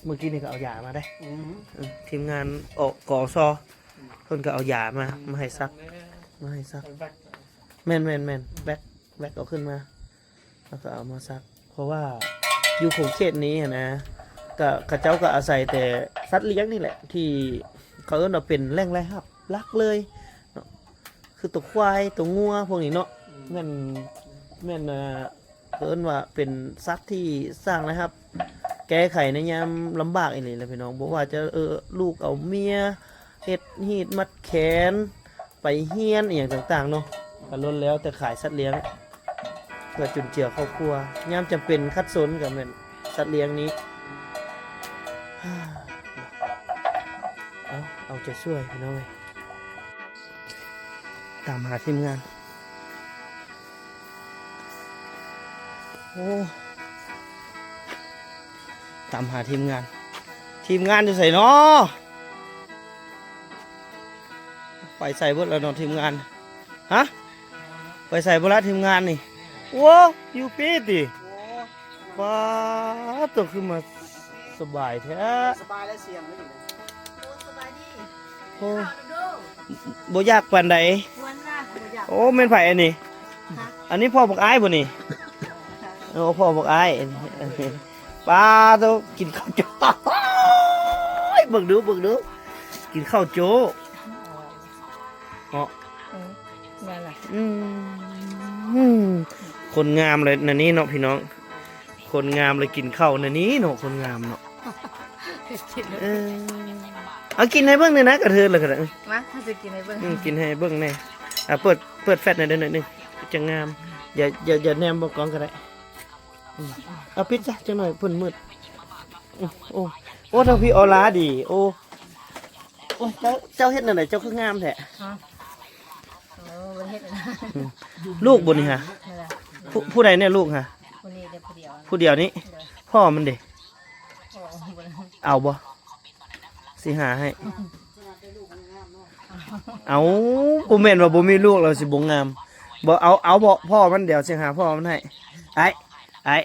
ມື້ກີ້ນີ້ກໍເອົາຢາມາໄດ໋. ອືມ ເອີ ທີມງານ ອກ ກອຊ ອືມ ເພິ່ນກໍເອົາຢາມາ ອືມ ມາໃຫ້ສັກ ມາໃຫ້ສັກ. ແວັກ ແມ່ນໆໆ ແວັກ ແວັກເອົາຂຶ້ນມາ ແລ້ວກໍເອົາມາສັກ. ເພາະວ່າຢູ່ຂົງເຂດນີ້ຫັ້ນນະ ກະ ເຂົາເຈົ້າກໍອາໄສແຕ່ສັດລ້ຽງນີ້ແຫຼະ ທີ່ເຂົາເອີ້ນວ່າເປັນແຫຼ່ງລາຍຮັບຫຼັກເລີຍເນາະ ຄືໂຕຄວາຍ ໂຕງົວພວກນີ້ເນາະ. ອືມ ແມ່ນ ແມ່ນ ເອີ ເ ເອີ້ນວ່າເປັນສັດທີ່ສ້າງລາຍຮັບ ແກ້ໄຂໃນຍາມລຳບາກອີ່ຫຼີແຫຼະພີ່ນ້ອງ. ບໍ່ວ່າຈະ ເອີ ລູກເອົາເມຍ ເຮັດຮີດມັດແຂນ ໄປຮຽນອີ່ຫຍັງຕ່າງໆເນາະ ກໍລ້ວນແລ້ວແຕ່ຂາຍສັດລ້ຽງ ເພື່ອຈຸນເຈືອຄອບຄົວ ຍາມຈຳເປັນຂັດສົນກໍແມ່ນສັດລ້ຽງນີ້. ເອົາ ເອົາໃຈຊ່ວຍພີ່ນ້ອງເອີຍ. ຕາມຫາທີມງານ ໂອ້ ຕາມຫາທີມງານ ທີມງານຢູ່ໃສນໍ? ໄປໃສເບິດແລ້ວນໍທີມງານ? ຮະ ໄປໃສເບິດລະທີມງານນີ້? ໂອ້ ຢູ່ພີ້ຕິ? ປາດໂຕ ຄືມາສະບາຍແທ້. ສະບາຍແລ້ວສຽງນີ້ ໂອ້ ສະບາຍດີ. ໂອ້ ບໍ່ຢາກປານໃດ. ໂອ້ ແມ່ນໃຜອັນນີ້? ອັນນີ້ພໍ່ບັກອ້າຍບໍ່ນີ້? ໂອ້ ພໍ່ບັກອ້າຍ. ປາດໂຕ ກິນເຂົ້າໂຈ້ ເບິ່ງດູ ເບິ່ງດູ ກິນເຂົ້າໂຈ້ເນາະ. ເອີ ແມ່ນລະ. ອືມ ຄົນງາມເລີຍນະນີ້ເນາະພີ່ນ້ອງ ຄົນງາມເລີຍກິນເຂົ້ານະນີ້ເນາະ ຄົນງາມເນາະ. ເອີ ເອົາກິນໃຫ້ເບິ່ງແດ່ນະ ກະເທີນລະກະໄດ້. ມາ ເຮົາຊິກິນໃຫ້ເບິ່ງ. ອືມ ກິນໃຫ້ເບິ່ງແດ່. ອ່າ ເປີດ ເປີດແຟລດໃຫ້ເດີໜ້ອຍໜຶ່ງ ຈັ່ງງາມ. ຢ່າ ຢ່າ ຢ່າແນມເບິ່ງກ້ອງກະໄດ້. ອືມ ເອົາປິດຊະ ຈັກໜ້ອຍເພິ່ນມືດ. ໂອ້ ໂອ້ ໂອ້ ທາງພີ້ອອລາດີ. ໂອ້ ໂອ້ຍ ເຈົ້າ ເຈົ້າເຮັດແນວໃດ ເຈົ້າຄືງາມແທ້? ຮະ ເອີ ບໍ່ໄດ້ເຮັດ. ອືມ ລູກບໍ່ນີ້ຫະ? ນັ້ນແຫຼະ. ຜູ້ ຜູ້ໃດແນ່ລູກຫະ? ຜູ້ນີ້ເດ້ ຜູ້ດຽວ. ຜູ້ດຽວນີ້? ໂດຍ. ພໍ່ມັນເດ? ໂອ້ ບໍ່ໄດ້. ເອົາບໍ່? ຊິຫາໃຫ້. ເອົາ ບໍ່ແມ່ນວ່າບໍ່ມີລູກແລ້ວຊິບໍ່ງາມ. ບໍ່ເອົາ ເອົາບໍ່ ພໍ່ມັນ ດຽວຊິຫາພໍ່ມັນໃຫ້. ອ້າຍ ອ້າຍ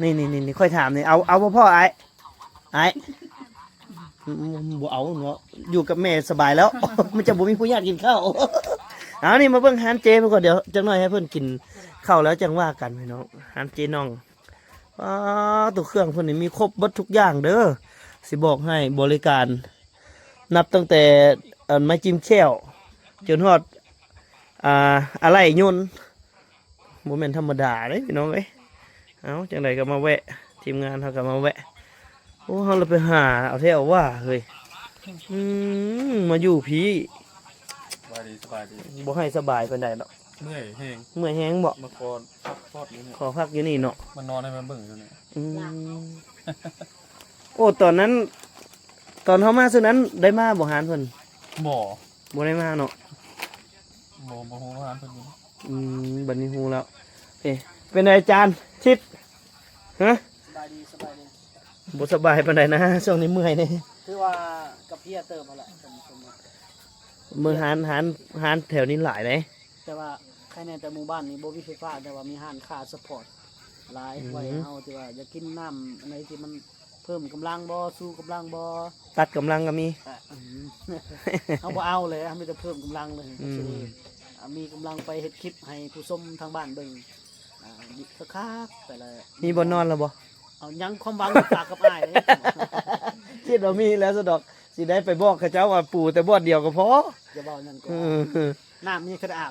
ນີ້ໆໆ ຂ້ອຍຖາມນີ້ ເອົາ ເອົາບໍ່ພໍ່ອ້າຍ? ອ້າຍ ອືມ ບໍ່ເອົາເນາະ ຢູ່ກັບແມ່ສະບາຍແລ້ວ ມັນຈະບໍ່ມີຜູ້ຍາກກິນເຂົ້າ. ເອົາ ນີ້ມາເບິ່ງຮ້ານເຈເພິ່ນກ່ອນ ດຽວຈັກໜ້ອຍໃຫ້ເພິ່ນກິນເຂົ້າແລ້ວຈັ່ງວ່າກັນພີ່ນ້ອງ. ຮ້ານເຈນ້ອງ ປາດໂຕ ເຄື່ອງເພິ່ນນີ້ມີຄົບເບິດທຸກຢ່າງເດີ ຊິບອກໃຫ້. ບໍລິການນັບຕັ້ງແຕ່ ອັນ ໄມ້ຈິ້ມແຂ້ວ ຈົນຮອດ ອ່າ ອາໄຫຼ່ຍົນ. ບໍ່ແມ່ນທຳມະດາເດ້ພີ່ນ້ອງເອີຍ. ເອົາ ຈັ່ງໃດກໍມາແວະ ທີມງານເຮົາກໍມາແວະ. ໂອ້ ເຮົາລະໄປຫາເອົາແທ້ເອົາວ່າເຮີ້ຍ. ອືມ ມາຢູ່ພີ້. ສະບາຍດີ ສະບາຍດີ. ບໍ່ໃຫ້ສະບາຍປານໃດດອກ ເມື່ອຍແຮງ. ເມື່ອຍແຮງບໍ? ມາຂໍພັກຜ່ອນຢູ່ນີ້ ຂໍພັກຢູ່ນີ້ເນາະ ມານອນໃຫ້ມັນເບິ່ງຢູ່ນີ້. ອືມ ໂອ້ ຕອນນັ້ນ ຕອນເຮົາມາຊຸດນັ້ນໄດ້ມາບໍ່ຮ້ານເພິ່ນ? ບໍ່ ບໍ່ໄດ້ມາເນາະ. ບໍ່ ບໍ່ຮູ້ຮ້ານເພິ່ນຢູ່. ອືມ ບັດນີ້ຮູ້ແລ້ວ. ເອ ເປັນໃດຈານທິດ? ຮະ ສະບາຍດີ ສະບາຍດີ. ບໍ່ສະບາຍປານໃດນະ ຊ່ວງນີ້ເມື່ອຍເດ້. ຄືວ່າກະເພຍເຕີບຫັ້ນລະ ເບິ່ງຮ້ານ ຮ້ານ ຮ້ານແຖວນີ້ຫຼາຍເດ້. ແຕ່ວ່າໃຄແນ່ແຕ່ໝູ່ບ້ານນີ້ບໍ່ມີໄຟຟ້າ ແຕ່ວ່າມີຮ້ານຄ້າຊັບພອດຫຼາຍ. ອືມ ໄວ້ໃຫ້ເຮົາທີ່ວ່າຢາກກິນນ້ຳອັນໃດທີ່ມັນເພີ່ມກຳລັງບໍ່ ຊູກຳລັງບໍ່ ຕັດກຳລັງກໍມີ. ອາ ອືມ ເຮົາບໍ່ເອົາເລີຍ ເຮົາມີແຕ່ເພີ່ມກຳລັງເລີຍ. ອືມ ອາ ມີກຳລັງໄປເຮັດຄລິບໃຫ້ຜູ້ຊົມທາງບ້ານເບິ່ງ ອາ ຄັກໆ ແຕ່ລະ ມີບ່ອນນອນແລ້ວບໍ່? ເອົາ ຍັງຄວາມຫວັງຢູ່ປາກກັບອ້າຍເດ້. ຄິດວ່າມີແລ້ວຊະດອກ ຊິໄດ້ໄປບອກເຂົາເຈົ້າວ່າປູແຕ່ບ່ອນດຽວກໍພໍ. ຢ່າເວົ້ານັ້ນກໍ ເອີ ນ້ຳນີ້ຄືອາບ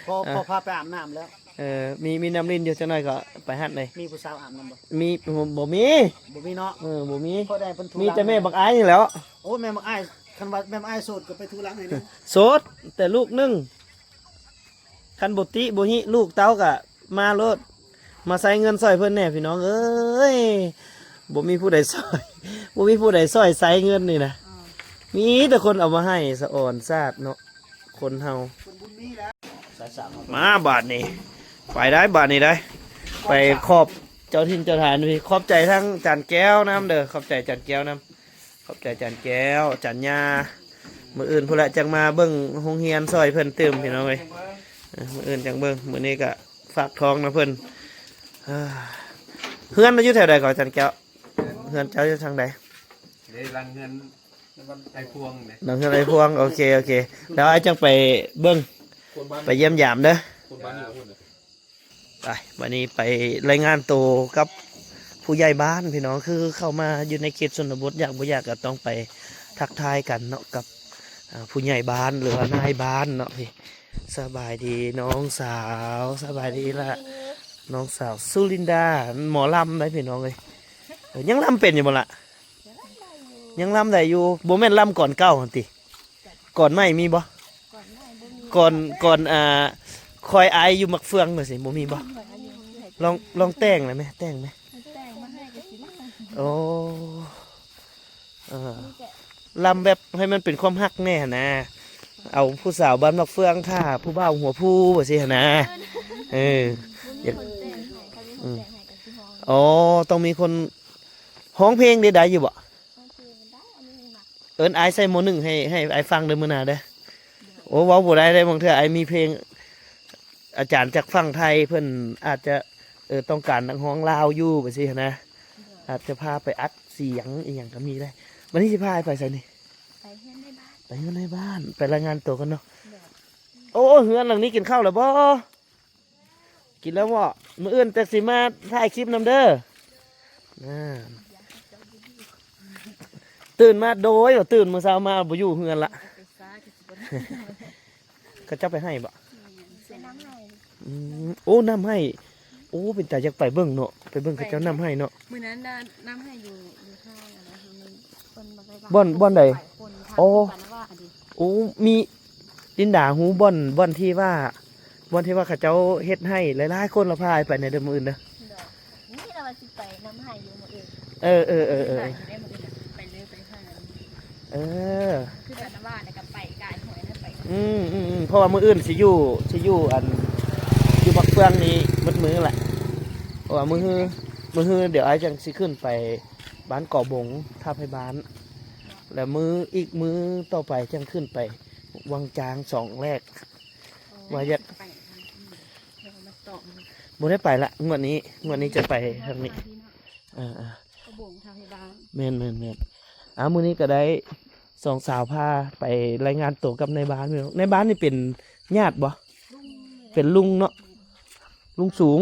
ພໍ ພໍພາໄປອາບນ້ຳແລ້ວ. ເອີ ມີ ມີນ້ຳລິນຢູ່ ຈັກໜ້ອຍກໍໄປຫັ້ນເລີຍ. ມີຜູ້ສາວອາບນ້ຳບໍ່? ມີ ບໍ່ ບໍ່ມີ ບໍ່ມີເນາະ. ເອີ ບໍ່ມີ ມີແຕ່ແມ່ບັກອ້າຍນີ້ແຫຼ້ວ. ໂອ້ ແມ່ບັກອ້າຍ ຄັນວ່າແມ່ບັກອ້າຍໂສດກໍໄປຖູຫຼັງໃຫ້ເດ້. ໂສດແຕ່ລູກໜຶ່ງ. ຄັນບໍ່ຕິບໍ່ຫິລູກເຕົ້າກະມາໂລດ ມາໃຊ້ເງິນຊ່ອຍເພິ່ນແດ່ພີ່ນ້ອງເອີຍ. ບໍ່ມີຜູ້ໃດຊ່ອຍ ບໍ່ມີຜູ້ໃດຊ່ອຍໃຊ້ເງິນນີ້ນະ. ອືມ ມີແຕ່ຄົນເອົາມາໃຫ້ ສະອອນຊາດເນາະ ຄົນເຮົາ. ມາບາດນີ້ ໄປໄດ້ບາດນີ້ໄດ້ ໄປຂອບເຈົ້າຖິ່ນເຈົ້າຖານພີ້. ຂອບໃຈທາງຈານແກ້ວນຳເດີ ຂອບໃຈຈານແກ້ວນຳ. ຂອບໃຈຈານແກ້ວ ຈານຍ່າ. ມື້ອື່ນພຸ້ນລະຈັ່ງມາເບິ່ງໂຮງຮຽນຊ່ອຍເພິ່ນຕື່ມ ພີ່ນ້ອງເອີຍ. ເອີ ມື້ອື່ນຈັ່ງເບິ່ງ ມື້ນີ້ກະຝາກທ້ອງນຳເພິ່ນ. ເຮືອນລະຢູ່ແຖວໃດກໍ ຈານແກ້ວ? ເຮືອນເຈົ້າຢູ່ທາງໃດ? ເດ້ ຫຼັງເຮືອນອ້າຍພວງເດ້. ຫຼັງເຮືອນອ້າຍພວງ. ໂອເຄ ໂອເຄ ດຽວອ້າຍຈັ່ງໄປເບິ່ງ ໄປຢ້ຽມຢາມເດີ. ໄປ ບາດນີ້ໄປລາຍງານໂຕກັບຜູ້ໃຫຍ່ບ້ານພີ່ນ້ອງ. ຄືເຂົ້າມາຢູ່ໃນເຂດຊົນນະບົດ ຢາກບໍ່ຢາກກໍຕ້ອງໄປທັກທາຍກັນເນາະ ກັບ ອ່າ ຜູ້ໃຫຍ່ບ້ານ ຫຼືວ່ານາຍບ້ານເນາະ. ພີ່ ສະບາຍດີນ້ອງສາວ ສະບາຍດີລະ. ນ້ອງສາວສຸລິນດາ ໝໍລຳໄດ໋ພີ່ນ້ອງເອີຍ. ເອີ ຍັງລຳເປັນຢູ່ບໍ່ລະ? ຍັງລຳໄດ້ຢູ່. ບໍ່ແມ່ນລຳກ່ອນເກົ່າຫັ້ນຕິ? ກ່ອນໃໝ່ມີບໍ່? ກ່ອນ ກ່ອນ ອ່າ ຄອຍອາຍຢູ່ໝາກເຟືອງຈັ່ງຊີ້ ບໍ່ມີບໍ່? ລອງ ລອງແຕ່ງໄດ້ໄໝ? ແຕ່ງໄໝ? ໂອ້ ເອີ ລຳແບບໃຫ້ມັນເປັນຄວາມຮັກແດ່ຫັ້ນນະ. ເອົາຜູ້ສາວບ້ານໝາກເຟືອງຖ້າຜູ້ບ່າວຫົວພູຈັ່ງຊີ້ຫັ້ນນະ. ເອີ ຢາກ ອໍ ຕ້ອງມີຄົນຮ້ອງເພງເດ້ ໄດ້ຢູ່ບໍ່? ເອີ້ນອ້າຍໃສ່ໝໍ້ໜຶ້ງໃຫ້ ໃຫ້ອ້າຍຟັງເດີມື້ໜ້າເດີ. ໂອ້ ເວົ້າບໍ່ໄດ້ເດ້ ບາງເທື່ອອ້າຍມີເພງ ອາຈານຈາກຝັ່ງໄທເພິ່ນອາດຈະ ເອີ ຕ້ອງການນັກຮ້ອງລາວຢູ່ ແບບຊີ້ຫັ້ນນະ. ອາດຈະພາໄປອັດສຽງອີ່ຫຍັງກໍມີໄດ໋. ບັດນີ້ຊິພາໄປໃສນີ້? ໄປເຮືອນນາຍບ້ານ ໄປເຮືອນນາຍບ້ານ ໄປລາຍງານຕົວກ່ອນເນາະ. ໂອ້ ເຮືອນຫຼັງນີ້ກິນເຂົ້າແລ້ວບໍ່? ກິນແລ້ວບໍ່? ມື້ອື່ນຈັກຊິມາຖ່າຍຄລິບນຳເດີ. ນານ ຕື່ນມາ ໂດຍ ຕື່ນມື້ເຊົ້າມາບໍ່ຢູ່ເຮືອນລະ. ເຂົາເຈົ້າໄປໄຮ່ບໍ່? ໄປນຳໄຮ່. ອືມ ໂອ້ ນຳໄຮ່. ໂອ້ ເປັນຕາຢາກໄປເບິ່ງເນາະ ໄປເບິ່ງເຂົາເຈົ້ານຳໄຮ່ເນາະ. ມື້ນັ້ນນະ ນຳໄຮ່ຢູ່ ຢູ່ທາງອັນນັ້ນ ເພິ່ນບໍ່ໄດ້ວ່າ ບ່ອນ ບ່ອນໃດ? ໂອ້ ໂອ້ ມີ ລິນດາຮູ້ບ່ອນ ບ່ອນທີ່ວ່າ ບ່ອນທີ່ວ່າເຂົາເຈົ້າເຮັດໄຮ່ຫຼາຍໆຄົນ ລະພາອ້າຍໄປແດ່ເດີມື້ອື່ນເດີ. ນີ້ລະວ່າຊິໄປນຳໃຫ້ຢູ່ມື້ອື່ນ. ເອີ ເອີ ເອີ ເອີ ໄປຢູ່ໄດ້ມື້ອື່ນນະ ໄປເລີຍ ໄປຫາ. ເອີ ຄືກັນນະວ່າ ແລ້ວກໍໄປກາຍຫອຍນະ ໄປ. ອືມ ອືມ ອືມ ເພາະວ່າມື້ອື່ນຊິຢູ່ ຊິຢູ່ອັນ ຢູ່ໝາກເຟືອງນີ້ໝົດມື້ແຫຼະ. ເພາະວ່າມື້ຮື ມື້ຮືດຽວອ້າຍຈັ່ງຊິຂຶ້ນໄປບ້ານກໍບົງ ທ່າໄພບ້ານ ແລ້ວມື້ ອີກມື້ຕໍ່ໄປຈັ່ງຂຶ້ນໄປວັງຈາງສອງແລກ. ວ່າຢາກ ບໍ່ໄດ້ໄປລະ ງວດນີ້ ງວດນີ້ຈະໄປທາງນີ້. ເອີ ເອີ ກະບົງທາງໃຫ້ບ້ານ. ແມ່ນໆໆ. ອ້າວ ມື້ນີ້ກະໄດ້ສອງສາວພາໄປລາຍງານໂຕກັບນາຍບ້ານ. ນາຍບ້ານນີ້ເປັນຍາດບໍ່? ເປັນລຸງເນາະ ລຸງສູງ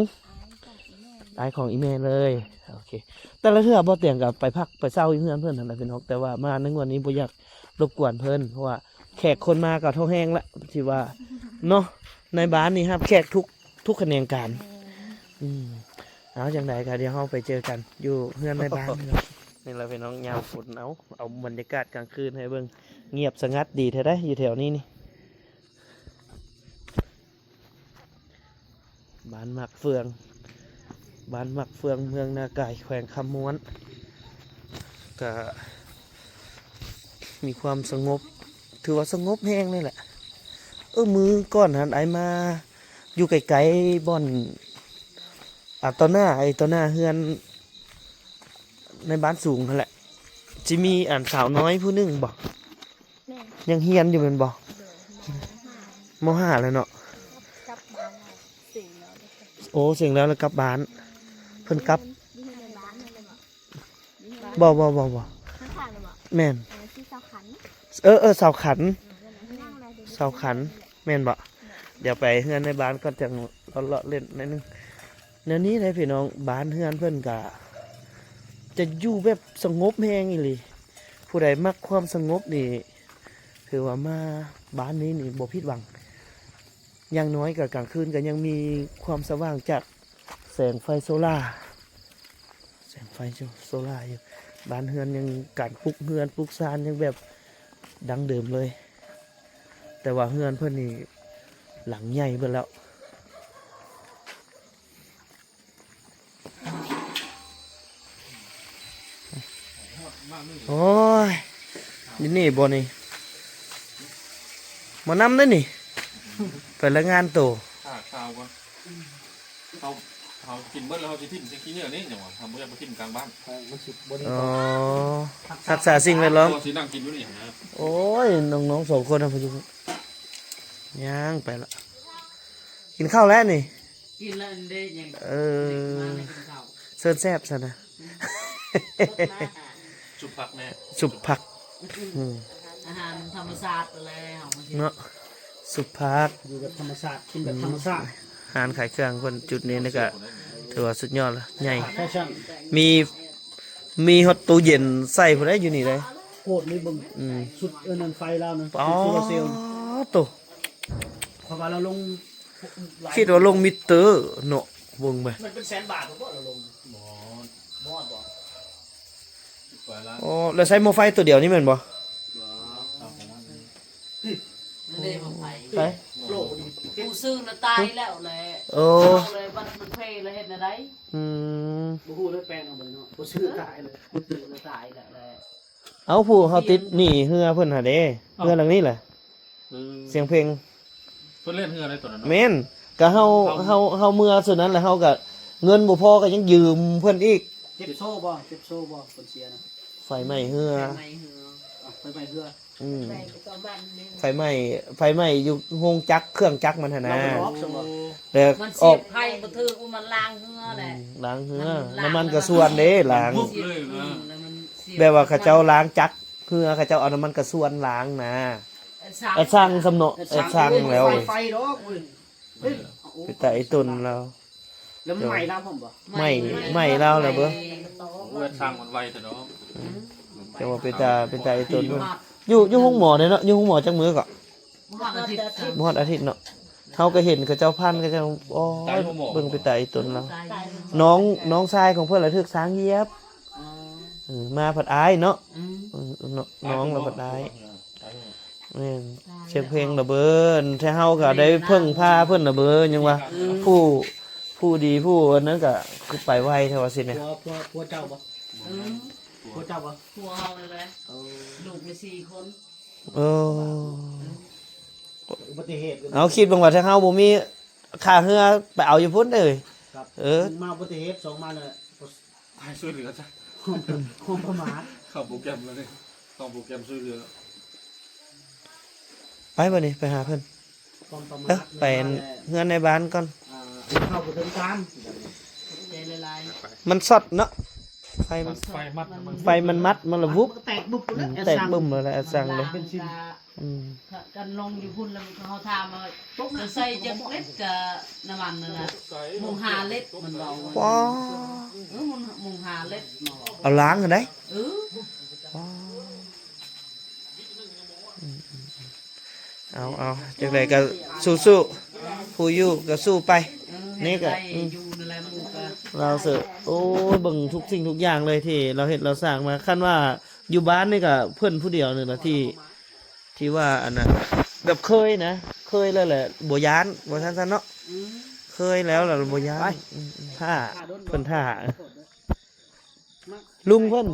ອ້າຍຂອງອີ່ແມ່ເລີຍ. ໂອເຄ ແຕ່ລະເທື່ອບໍ່ຕຽງກະໄປພັກໄປເຊົາຢູ່ເຮືອນເພິ່ນຫັ້ນແຫຼະພີ່ນ້ອງ ແຕ່ວ່າມາໃນງວດນີ້ບໍ່ຢາກລົບກວນເພິ່ນ ເພາະວ່າ ແຂກຄົນມາກໍເທົ່າແຮງລະ ຖືວ່າເນາະ ໃນບ້ານນີ້ຮັບແຂກທຸກ ທຸກຂະແໜງການ. ອືມ ເອົາ ຈັ່ງໃດກໍດຽວເຮົາໄປເຈີກັນຢູ່ເຮືອນໃນບ້ານ. ນີ້ລະພີ່ນ້ອງ ຍາມຝົນ ເອົາ ເອົາບັນຍາກາດກາງຄືນໃຫ້ເບິ່ງ ງຽບສະຫງັດດີແທ້ໃດ໋ ຢູ່ແຖວນີ້ນີ້. ບ້ານໝາກເຟືອງ ບ້ານໝາກເຟືອງ ເມືອງນາກາຍ ແຂວງຄຳມ່ວນ ກະມີຄວາມສະຫງົບ ຖືວ່າສະຫງົບແຮງເລີຍແຫຼະ. ເອີ ມື້ກ່ອນຫັ້ນ ອ້າຍມາຢູ່ໃກ້ໆບ່ອນ ອາ ຕໍ່ໜ້າ ໄອ້ ຕໍ່ໜ້າເຮືອນໃນບ້ານສູງຫັ້ນແຫຼະ ຊິມີອັນສາວນ້ອຍຜູ້ໜຶ່ງບໍ່? ແມ່ນ ຍັງຮຽນຢູ່ແມ່ນບໍ່? ໂດຍ ມໍຫ້າ ມໍຫ້າແລ້ວເນາະ ກັບບ້ານແລ້ວ ເສັງແລ້ວ ໂອ້ ເສັງແລ້ວ ແລ້ວກັບບ້ານ ເພິ່ນກັບ ຢູ່ໃນບ້ານນັ້ນແຫຼະບໍ່? ບໍ່ ບໍ່ ບໍ່ ບໍ່ ຂ້າງໆ ແມ່ນ ເອີ ຊື່ສາວຂັນ ເອີ ເອີ ສາວຂັນ ສາວຂັນ ແມ່ນບໍ່? ດຽວໄປເຮືອນໃນບ້ານກ່ອນ ຈັ່ງເລາະໆເຫຼັ້ນໜ້ອຍໜຶ່ງ. ແນວນີ້ເດ້ພີ່ນ້ອງ ບ້ານເຮືອນເພິ່ນກະຈະຢູ່ແບບສະຫງົບແຮງອີ່ຫຼີ ຜູ້ໃດມັກຄວາມສະຫງົບນີ້ ຖືວ່າມາບ້ານນີ້ນີ້ບໍ່ຜິດຫວັງ. ຢ່າງໜ້ອຍກໍກາງຄືນກໍຍັງມີຄວາມສະຫວ່າງຈາກແສງໄຟໂຊລາ ແສງໄຟໂຊ ໂຊລາຢູ່. ບ້ານເຮືອນຍັງ ການປຸກເຮືອນປຸກຊານຍັງແບບດັ້ງເດີມເລີຍ ແຕ່ວ່າເຮືອນເພິ່ນນີ້ຫຼັງໃຫຍ່ເບິດແລ້ວ. ໂອ້ຍ ຢູ່ນີ້ບໍ່ນີ້ ມານຳເດ້ນີ້ ໄປລາຍງານໂຕ. ຖ້າຂ່າວກ່ອນ ເຮົາ ເຮົາກິນເບິດແລ້ວ ເຮົາຊິຖິ້ມໃສ່ຂີ້ເຫຍື້ອນີ້ຫຍັງວະ ເຮົາບໍ່ຢາກໄປຖິ້ມກາງບ້ານ ມັນຊິບໍ່ດີ. ອໍ ຮັກສາສິ່ງແວດລ້ອມ ເຮົາຊິນັ່ງກິນຢູ່ນີ້ຫັ້ນນະ. ໂອ້ຍ ນ້ອງໆສອງຄົນນະ ຍັງໄປລະ ກິນເຂົ້າແລ້ວນີ້. ກິນແລ້ວເດ້ຍັງ ເອີ ມາໃນກິນເຂົ້າ ເຊີນແຊບຊັ້ນນະ. ຊຸບຜັກແນ່ ຊຸບຜັກ ອືມ ອືມ ອາຫານທຳມະຊາດແລ້ວເນາະ ຊຸບຜັກ ຢູ່ແບບທຳມະຊາດ ກິນແບບທຳມະຊາດ. ອືມ ຮ້ານຂາຍເຄື່ອງເພິ່ນຈຸດນີ້ນີ້ກະຖືວ່າສຸດຍອດລະ ໃຫຍ່ ມີ ມີຮອດຕູ້ເຢັນໃສ່ພຸ້ນເດ້ ຢູ່ນີ້ເດ້. ໂພດນີ້ເບິ່ງ ອືມ ຊຸດອັນນັ້ນໄຟລາວນະ ຊຸດໂຊລາເຊວ ໂຕ ເພາະວ່າລາວລົງ ຄິດວ່າລົງມິເຕີເນາະ. ເບິ່ງມາ ມັນເປັນແສນບາດບໍ່ລະລົງ? ບໍ່ ບໍ່ ບໍ່ ໂອ້ ແລ້ວໃຊ້ໝໍ້ໄຟຕົວດຽວນີ້ແມ່ນບໍ່? ບໍ່ ນັ້ນເດ້ໝໍ້ໄຟ ໃສ? ຜູ້ຊື້ນະຕາຍແລ້ວແຫຼະ ໂອ້ ເອົາເລີຍ ບັດມັນເພລະເຮັດແນວໃດ? ອືມ ບໍ່ຮູ້ເລີຍ ແປງເອົາເບິດເນາະ ຜູ້ຊື້ຕາຍເລີຍ ຜູ້ຊື້ນະຕາຍແລ້ວແຫຼະ. ເອົາ ຜູ້ເຮົາຕິດໜີ້ເຮືອເພິ່ນຫັ້ນເດ້ ເຮືອຫຼັງນີ້ແຫຼະ ອືມ ສຽງເພັງ ເພິ່ນຫຼິ້ນເຮືອໃນຕອນນັ້ນເນາະ ແມ່ນ ກະເຮົາ ເຮົາ ເຮົາເມືອຊຸດນັ້ນແຫຼະ ເຮົາກະເງິນບໍ່ພໍກະຍັງຢືມເພິ່ນອີກ. ເຈັບໂສ້ບໍ່? ເຈັບໂສ້ບໍ່? ຄົນເສຍນະ ໄຟໄໝ້ເຮືອ ໄຟໄໝ້ເຮືອ ອາ ໄຟໄໝ້ເຮືອ ອືມ ໄຟໄໝ້ ໄຟໄໝ້ຢູ່ໂຮງຈັກ ເຄື່ອງຈັກມັນຫັ້ນນະ ແລ້ວມັນສຽບໄຟບໍ່ຖືກ ມັນລ້າງເຮືອແຫຼະ ອືມ ລ້າງເຮືອ ນ້ຳມັນກະສ່ວນເດ້ ລ້າງ ແບບວ່າເຂົາເຈົ້າລ້າງຈັກ ເຮືອເຂົາເຈົ້າເອົານ້ຳມັນກະສ່ວນລ້າງນະ ແອດຊັງ ແອດຊັງຊ້ຳເນາະ ແອດຊັງແລ້ວ ໄຟດອກເວີຍ ເປັນຕາອີຕົນລາວ ແລ້ວມັນໄໝ້ລາວພ້ອມບໍ່? ໄໝ້ ໄໝ້ລາວແລ້ວເບິ່ງ ໂອ້ຍ ຊ່າງມັນໄວແທ້ເນາະ ອືມ ແຕ່ວ່າເປັນຕາ ເປັນຕາອີຕົນ ຢູ່ ຢູ່ໂຮງໝໍເດ້ເນາະ ຢູ່ໂຮງໝໍຈັກມື້ເກາະ? ບໍ່ຮອດອາທິດ ບໍ່ຮອດອາທິດເນາະ ເຮົາກະເຫັນເຂົາເຈົ້າຜ່ານ ເຂົາເຈົ້າ ໂອ້ຍ ເບິ່ງເປັນຕາອີຕົນລາວ ນ້ອງ ນ້ອງຊາຍຂອງເພິ່ນລະຖືກຊ້າງຢຽບ ເອີ ມາພັດອາຍເນາະ ອືມ ເອີ ນ້ອງລະພັດອາຍ ແມ່ນ ສຽງເພັງລະເບີ ແທ້ເຮົາກະໄດ້ເພິ່ງພາເພິ່ນລະເບີ ຍັງວ່າ ອືມ ຜູ້ ຜູ້ດີຜູ້ອັນນັ້ນກະຄືໄປໄວແທ້ວ່າຊີ້ນະ ຜົວ ຜົວ ຜົວເຈົ້າບໍ່? ອືມ ຜົວເຈົ້າບໍ່? ຜົວເຮົານີ້ແຫຼະ ເອີ ລູກມີສີ່ຄົນ ເອີ ອຸບັດຕິເຫດ ເອົາ ຄິດເບິ່ງວ່າຖ້າເຮົາບໍ່ມີຄ່າເຮືອໄປເອົາຢູ່ພຸ້ນເດີ ເອີ ໜຶ່ງມາອຸບັດຕິເຫດ ສອງມາແລ້ວ ໃຫ້ຊ່ວຍເຫຼືອຊະ ຄວາມ ຄວາມປະໝາດ ເຂົ້າໂປຣແກຣມແລ້ວເດ້ ເຂົ້າໂປຣແກຣມຊ່ວຍເຫຼືອ ໄປບັດນີ້ ໄປຫາເພິ່ນ ຄວາມປະໝາດ ເອີ ໄປເຮືອນໃນບ້ານກ່ອນ ອ່າ ເຂົ້າບໍ່ເຖິງຕາມ ໃຈລະລາຍ ມັນຊັອດເນາະ ໄຟມັນ ໄຟມັດ ໄຟມັນມັດ ມັນລະວຸບ ມັນກະແຕກບຶບ ອືມ ແຕກບຶ້ມແລ້ວແຫຼະ ແອດຊັງເດ້ ອືມ ກະລົງຢູ່ພຸ້ນແລ້ວເຮົາຖາມວ່າ ຈະໃສ່ຈັກລິດກະນ້ຳມັນນັ້ນນະ ມຸງຫ້າລິດ ມັນເວົ້າ ປ້າ ເອີ ມຸງ ມຸງຫ້າລິດ ເອົາລ້າງຫັ້ນໃດ ເອີ ປ້າ ອືມ ເອົາ ເອົາ ຈັ່ງໃດກະສູ້ໆ ຜູ້ຢູ່ກະສູ້ໄປ ເອີ ນີ້ກະ ເອີ ຢູ່ນັ້ນແຫຼະ ໝູ່ກະ ລາວເສີ ໂອ້ຍ ເບິ່ງທຸກສິ່ງທຸກຢ່າງເລີຍທີ່ລາວເຮັດລາວສ້າງມາ ຄັນວ່າຢູ່ບ້ານນີ້ກະເພິ່ນຜູ້ດຽວນີ້ລະທີ່ ທີ່ວ່າອັນນະ ແບບເຄີຍນະ ເຄີຍແລ້ວແຫຼະ ບໍ່ຢ້ານ ວ່າຊັ້ນຊະເນາະ ອືມ ເຄີຍແລ້ວລະບໍ່ຢ້ານ ອືມ ຖ້າ ເພິ່ນຖ້າ ລຸງເພິ່ນ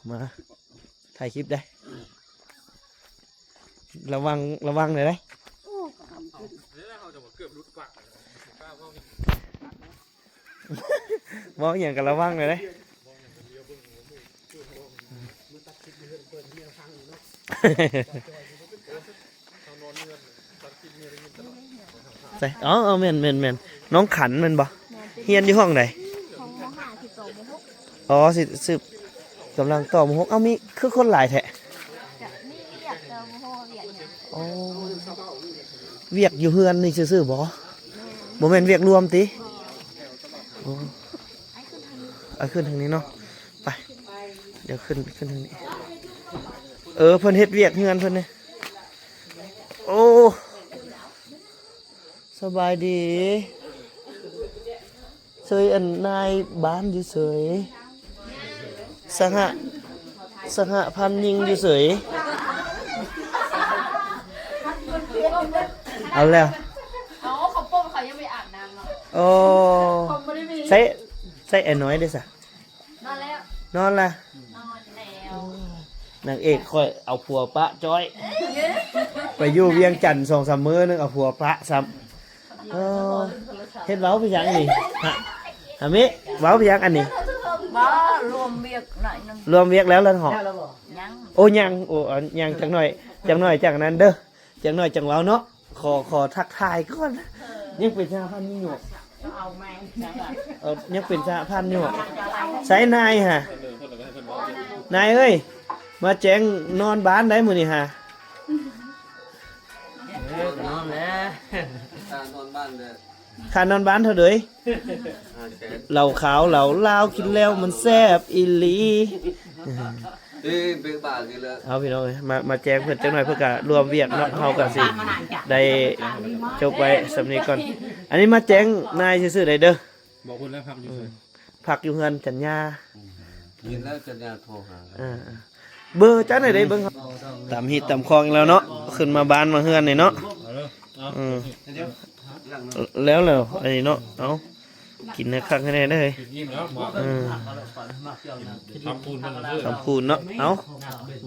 ມາ ຖ່າຍຄລິບໄດ້ ລະວັງ ລະວັງແດ່ເດ້ ເວົ້າຫຍັງກະລະວັງແດ່ເດ້ ໃສ ອໍ ແມ່ນໆໆ ນ້ອງຂັນແມ່ນບໍ່? ຮຽນຢູ່ຫ້ອງໃດ? ຫ້ອງ ມໍຫ້າ ສິບສອງ ມໍຫົກ ອໍ ຊິ ຊິກຳລັງຕໍ່ ມໍຫົກ ເອົ້າ ມີຄືຄົນຫຼາຍແທ້? ກະມີວຽກ ແຕ່ບໍ່ຮູ້ວ່າວຽກຫຍັງ ອໍ ວຽກຢູ່ເຮືອນນີ້ຊື່ໆບໍ່? ບໍ່ແມ່ນວຽກລວມຕິ? ອໍ ອ້າຍຂຶ້ນທາງນີ້ເນາະ ໄປ ດຽວຂຶ້ນ ຂຶ້ນທາງນີ້ ເອີ ເພິ່ນເຮັດວຽກເຮືອນເພິ່ນນີ້ ໂອ້ ສະບາຍດີ ເຊີຍ ອັນນາຍບ້ານຢູ່ເຊີຍ ສະຫະ ສະຫະພັນຍິງຢູ່ເຊີຍ ເອົາແລ້ວ ເອົາ ເຂົາປົມ ເຂົາຍັງໄປອາບນ້ຳເນາະ ໂອ້ ເຂົາບໍ່ໄດ້ມີ ໃຊ້ ໃຊ້ໄອ້ນ້ອຍເດ້ຊະ ນອນແລ້ວ ນອນລະ ນອນແລ້ວ ນາງເອກຂ້ອຍເອົາຜົວປະຈ້ອຍ ໄປຢູ່ວຽງຈັນສອງສາມມື້ ນາງເອົາຜົວປະຊ້ຳ ເອີ ເຮັດເວົ້າໄປຫຍັງນີ້ ຮະ ຮະມິ ເວົ້າໄປຫຍັງອັນນີ້ ບໍ່ ລວມວຽກໜ້ອຍໜຶ່ງ ລວມວຽກແລ້ວລະເນາະ ຍັງ ໂອ້ ຍັງ ໂອ້ ຍັງຈັກໜ້ອຍ ຈັກໜ້ອຍຈັ່ງນັ້ນເດີ ຈັກໜ້ອຍຈັ່ງເວົ້າເນາະ ຂໍ ຂໍທັກທາຍກ່ອນ ຍັງເປັນສະຫະພັນຢູ່ ເອີ ຍັງເປັນສະຫະພັນຢູ່ ໃສນາຍຫະ ນາຍເອີຍ ມາແຈ້ງນອນບ້ານໄດ໋ມື້ນີ້ຫະ ເອີ ກະນອນແຫຼະ ຄ່ານອນບ້ານເດີ ຄ່ານອນບ້ານເທົ່າໃດ? ເຫຼົ້າຂາວເຫຼົ້າລາວ ກິນແລ້ວມັນແຊບອີ່ຫຼີ ເອີ ເບິ່ງບາດນີ້ແຫຼະ ເອົາ ພີ່ນ້ອງເອີຍ ມາ ມາແຈ້ງເພິ່ນຈັກໜ້ອຍ ເພິ່ນກະລວມວຽກເນາະ ເຮົາກະຊິໄດ້ຈົບໄວ້ສ່ຳນີ້ກ່ອນ ອັນນີ້ມາແຈ້ງນາຍຊື່ໆໄດ້ເດີ. ບອກເພິ່ນແລ້ວພັກຢູ່ໃສ? ອືມ ພັກຢູ່ເຮືອນຈັນຍາ. ເຫັນແລ້ວຈັນຍາໂທຫາ. ເອີ ເບີຈັນໄດ້ເບິ່ງ. ຕາມຮີດຕາມຄອງອີກແລ້ວເນາະ ຂຶ້ນມາບ້ານມາເຮືອນນີ້ເນາະ. ເອີ ອືມ ແລ້ວແລ້ວອັນນີ້ເນາະ. ເອົາ ກິນໃຫ້ຄັກໃຫ້ແນ່ເດີ. ກິນອີ່ມແລ້ວ. ເອີ ຄຳພູນເພິ່ນເດີ ຄຳພູນເນາະ. ເອົາ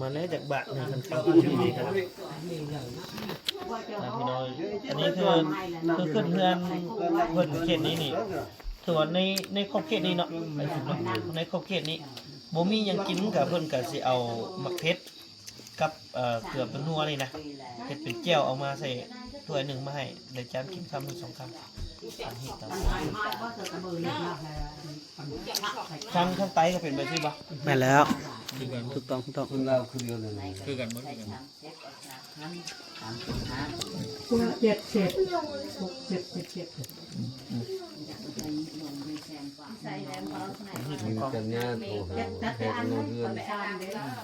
ມາແນ່ຈັກບາດໜຶ່ງ ຄຳພູນນີ້. ອ່າ ພີ່ນ້ອງ ອັນນີ້ຄື ຄືຂຶ້ນເຮືອນເພິ່ນເຂດນີ້ນີ້ ຖືວ່າໃນ ໃນຂອບເຂດນີ້ເນາະ ໃນຂອບເຂດນີ້ບໍ່ມີຫຍັງກິນ ກະເພິ່ນກະຊິເອົາໝາກເຜັດກັບ ເອີ ເກືອປານົວນີ້ນະ ເຮັດເປັນແຈ່ວ ເອົາມາໃສ່ຖ້ວຍໜຶ່ງມາໃຫ້ ໄດ້ຈານກິນຄຳໜຶ່ງສອງຄຳ. ທາງ ທາງໃຕ້ກໍເປັນແບບນີ້ບໍ່? ແມ່ນແລ້ວ ຖືກຕ້ອງ ຖືກຕ້ອງ. ຄົນລາວຄືກັນ ຄືກັນໝົດ ຄືກັນ. ເຈັດເຈັດ ຫົກເຈັດເຈັດເຈັດ. ອືມ ອືມ ຈັນຍາໂທຫາແຂກມາເຮືອນ.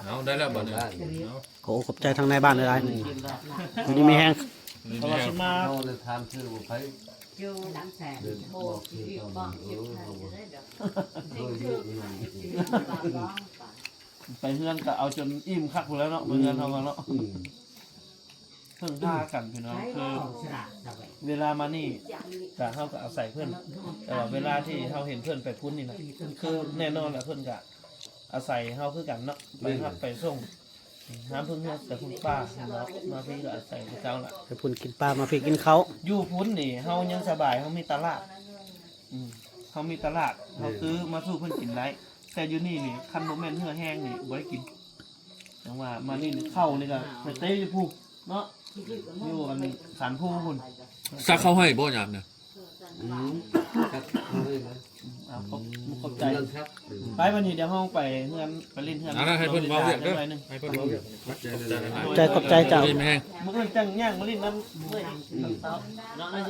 ເອົາ ໄດ້ແລ້ວບັດນີ້. ເອົາ ໂອ້ ຂອບໃຈທາງນາຍບ້ານຫຼາຍໆ ຢູ່ດີມີແຮງ. ເຮົາໄດ້ຖາມຊື່ບໍ່ໃຜ ຢູ່ຫຼັງແສນ ເດີນບອກຊື່ເຈົ້າ. ເອີ ເຮົາບໍ່ ໂດຍຢູ່ນັ້ນ ໄປເຮືອນກໍເອົາຈົນອີ່ມຄັກພຸ້ນແລ້ວເນາະ ໄປເຮືອນເຮົາເນາະ. ອືມ ເພິ່ງພາກັນພີ່ນ້ອງ ຄືເວລາມານີ້ກະເຮົາກະອາໄສເພິ່ນ ແຕ່ວ່າເວລາທີ່ເຮົາເຫັນເພິ່ນໄປພຸ້ນນີ້ນະ ຄືແນ່ນອນລະເພິ່ນກະອາໄສເຮົາຄືກັນເນາະ ໄປຮັບໄປສົ່ງ. ຫາມເພິ່ນເຮືອນແຕ່ພຸ້ນປ່າເນາະ ມາພີ້ກະອາໄສເຂົາເຈົ້າລະ ໄປພຸ້ນກິນປ່າ ມາພີ້ກິນເຂົ້າ. ຢູ່ພຸ້ນນີ້ເຮົາຍັງສະບາຍ ເຮົາມີຕະຫຼາດ. ອືມ ເຮົາມີຕະຫຼາດ ເຮົາຊື້ມາສູ່ເພິ່ນກິນໄດ້. ແຕ່ຢູ່ນີ້ນີ້ ຄັນບໍ່ແມ່ນເຫື່ອແຮງນີ້ບໍ່ໄດ້ກິນ. ຈັ່ງວ່າມານີ້ເຂົ້ານີ້ກໍໄປເຕະຢູ່ພຸ້ນເນາະ ຢູ່ອັນສານພູພຸ້ນ. ສັກເຂົ້າໃຫ້ບໍ່ຍາມນີ້? ອືມ ສັກເຂົ້າໃຫ້ນະ. ອືມ ຂອບ ຂອບໃຈ. ໄປ ບັດນີ້ດຽວເຮົາໄປເຮືອນ ໄປຫຼິ້ນເຮືອນ ໃຫ້ເພິ່ນເວົ້າວຽກເດີ ໃຫ້ເພິ່ນເວົ້າວຽກ. ຂອບໃຈ ຂອບໃຈເຈົ້າ. ມື້ອື່ນຈັ່ງຍ່າງມາຫຼິ້ນນຳເອື້ອຍອີກ. ອືມ ເນາະ ນັ້ນ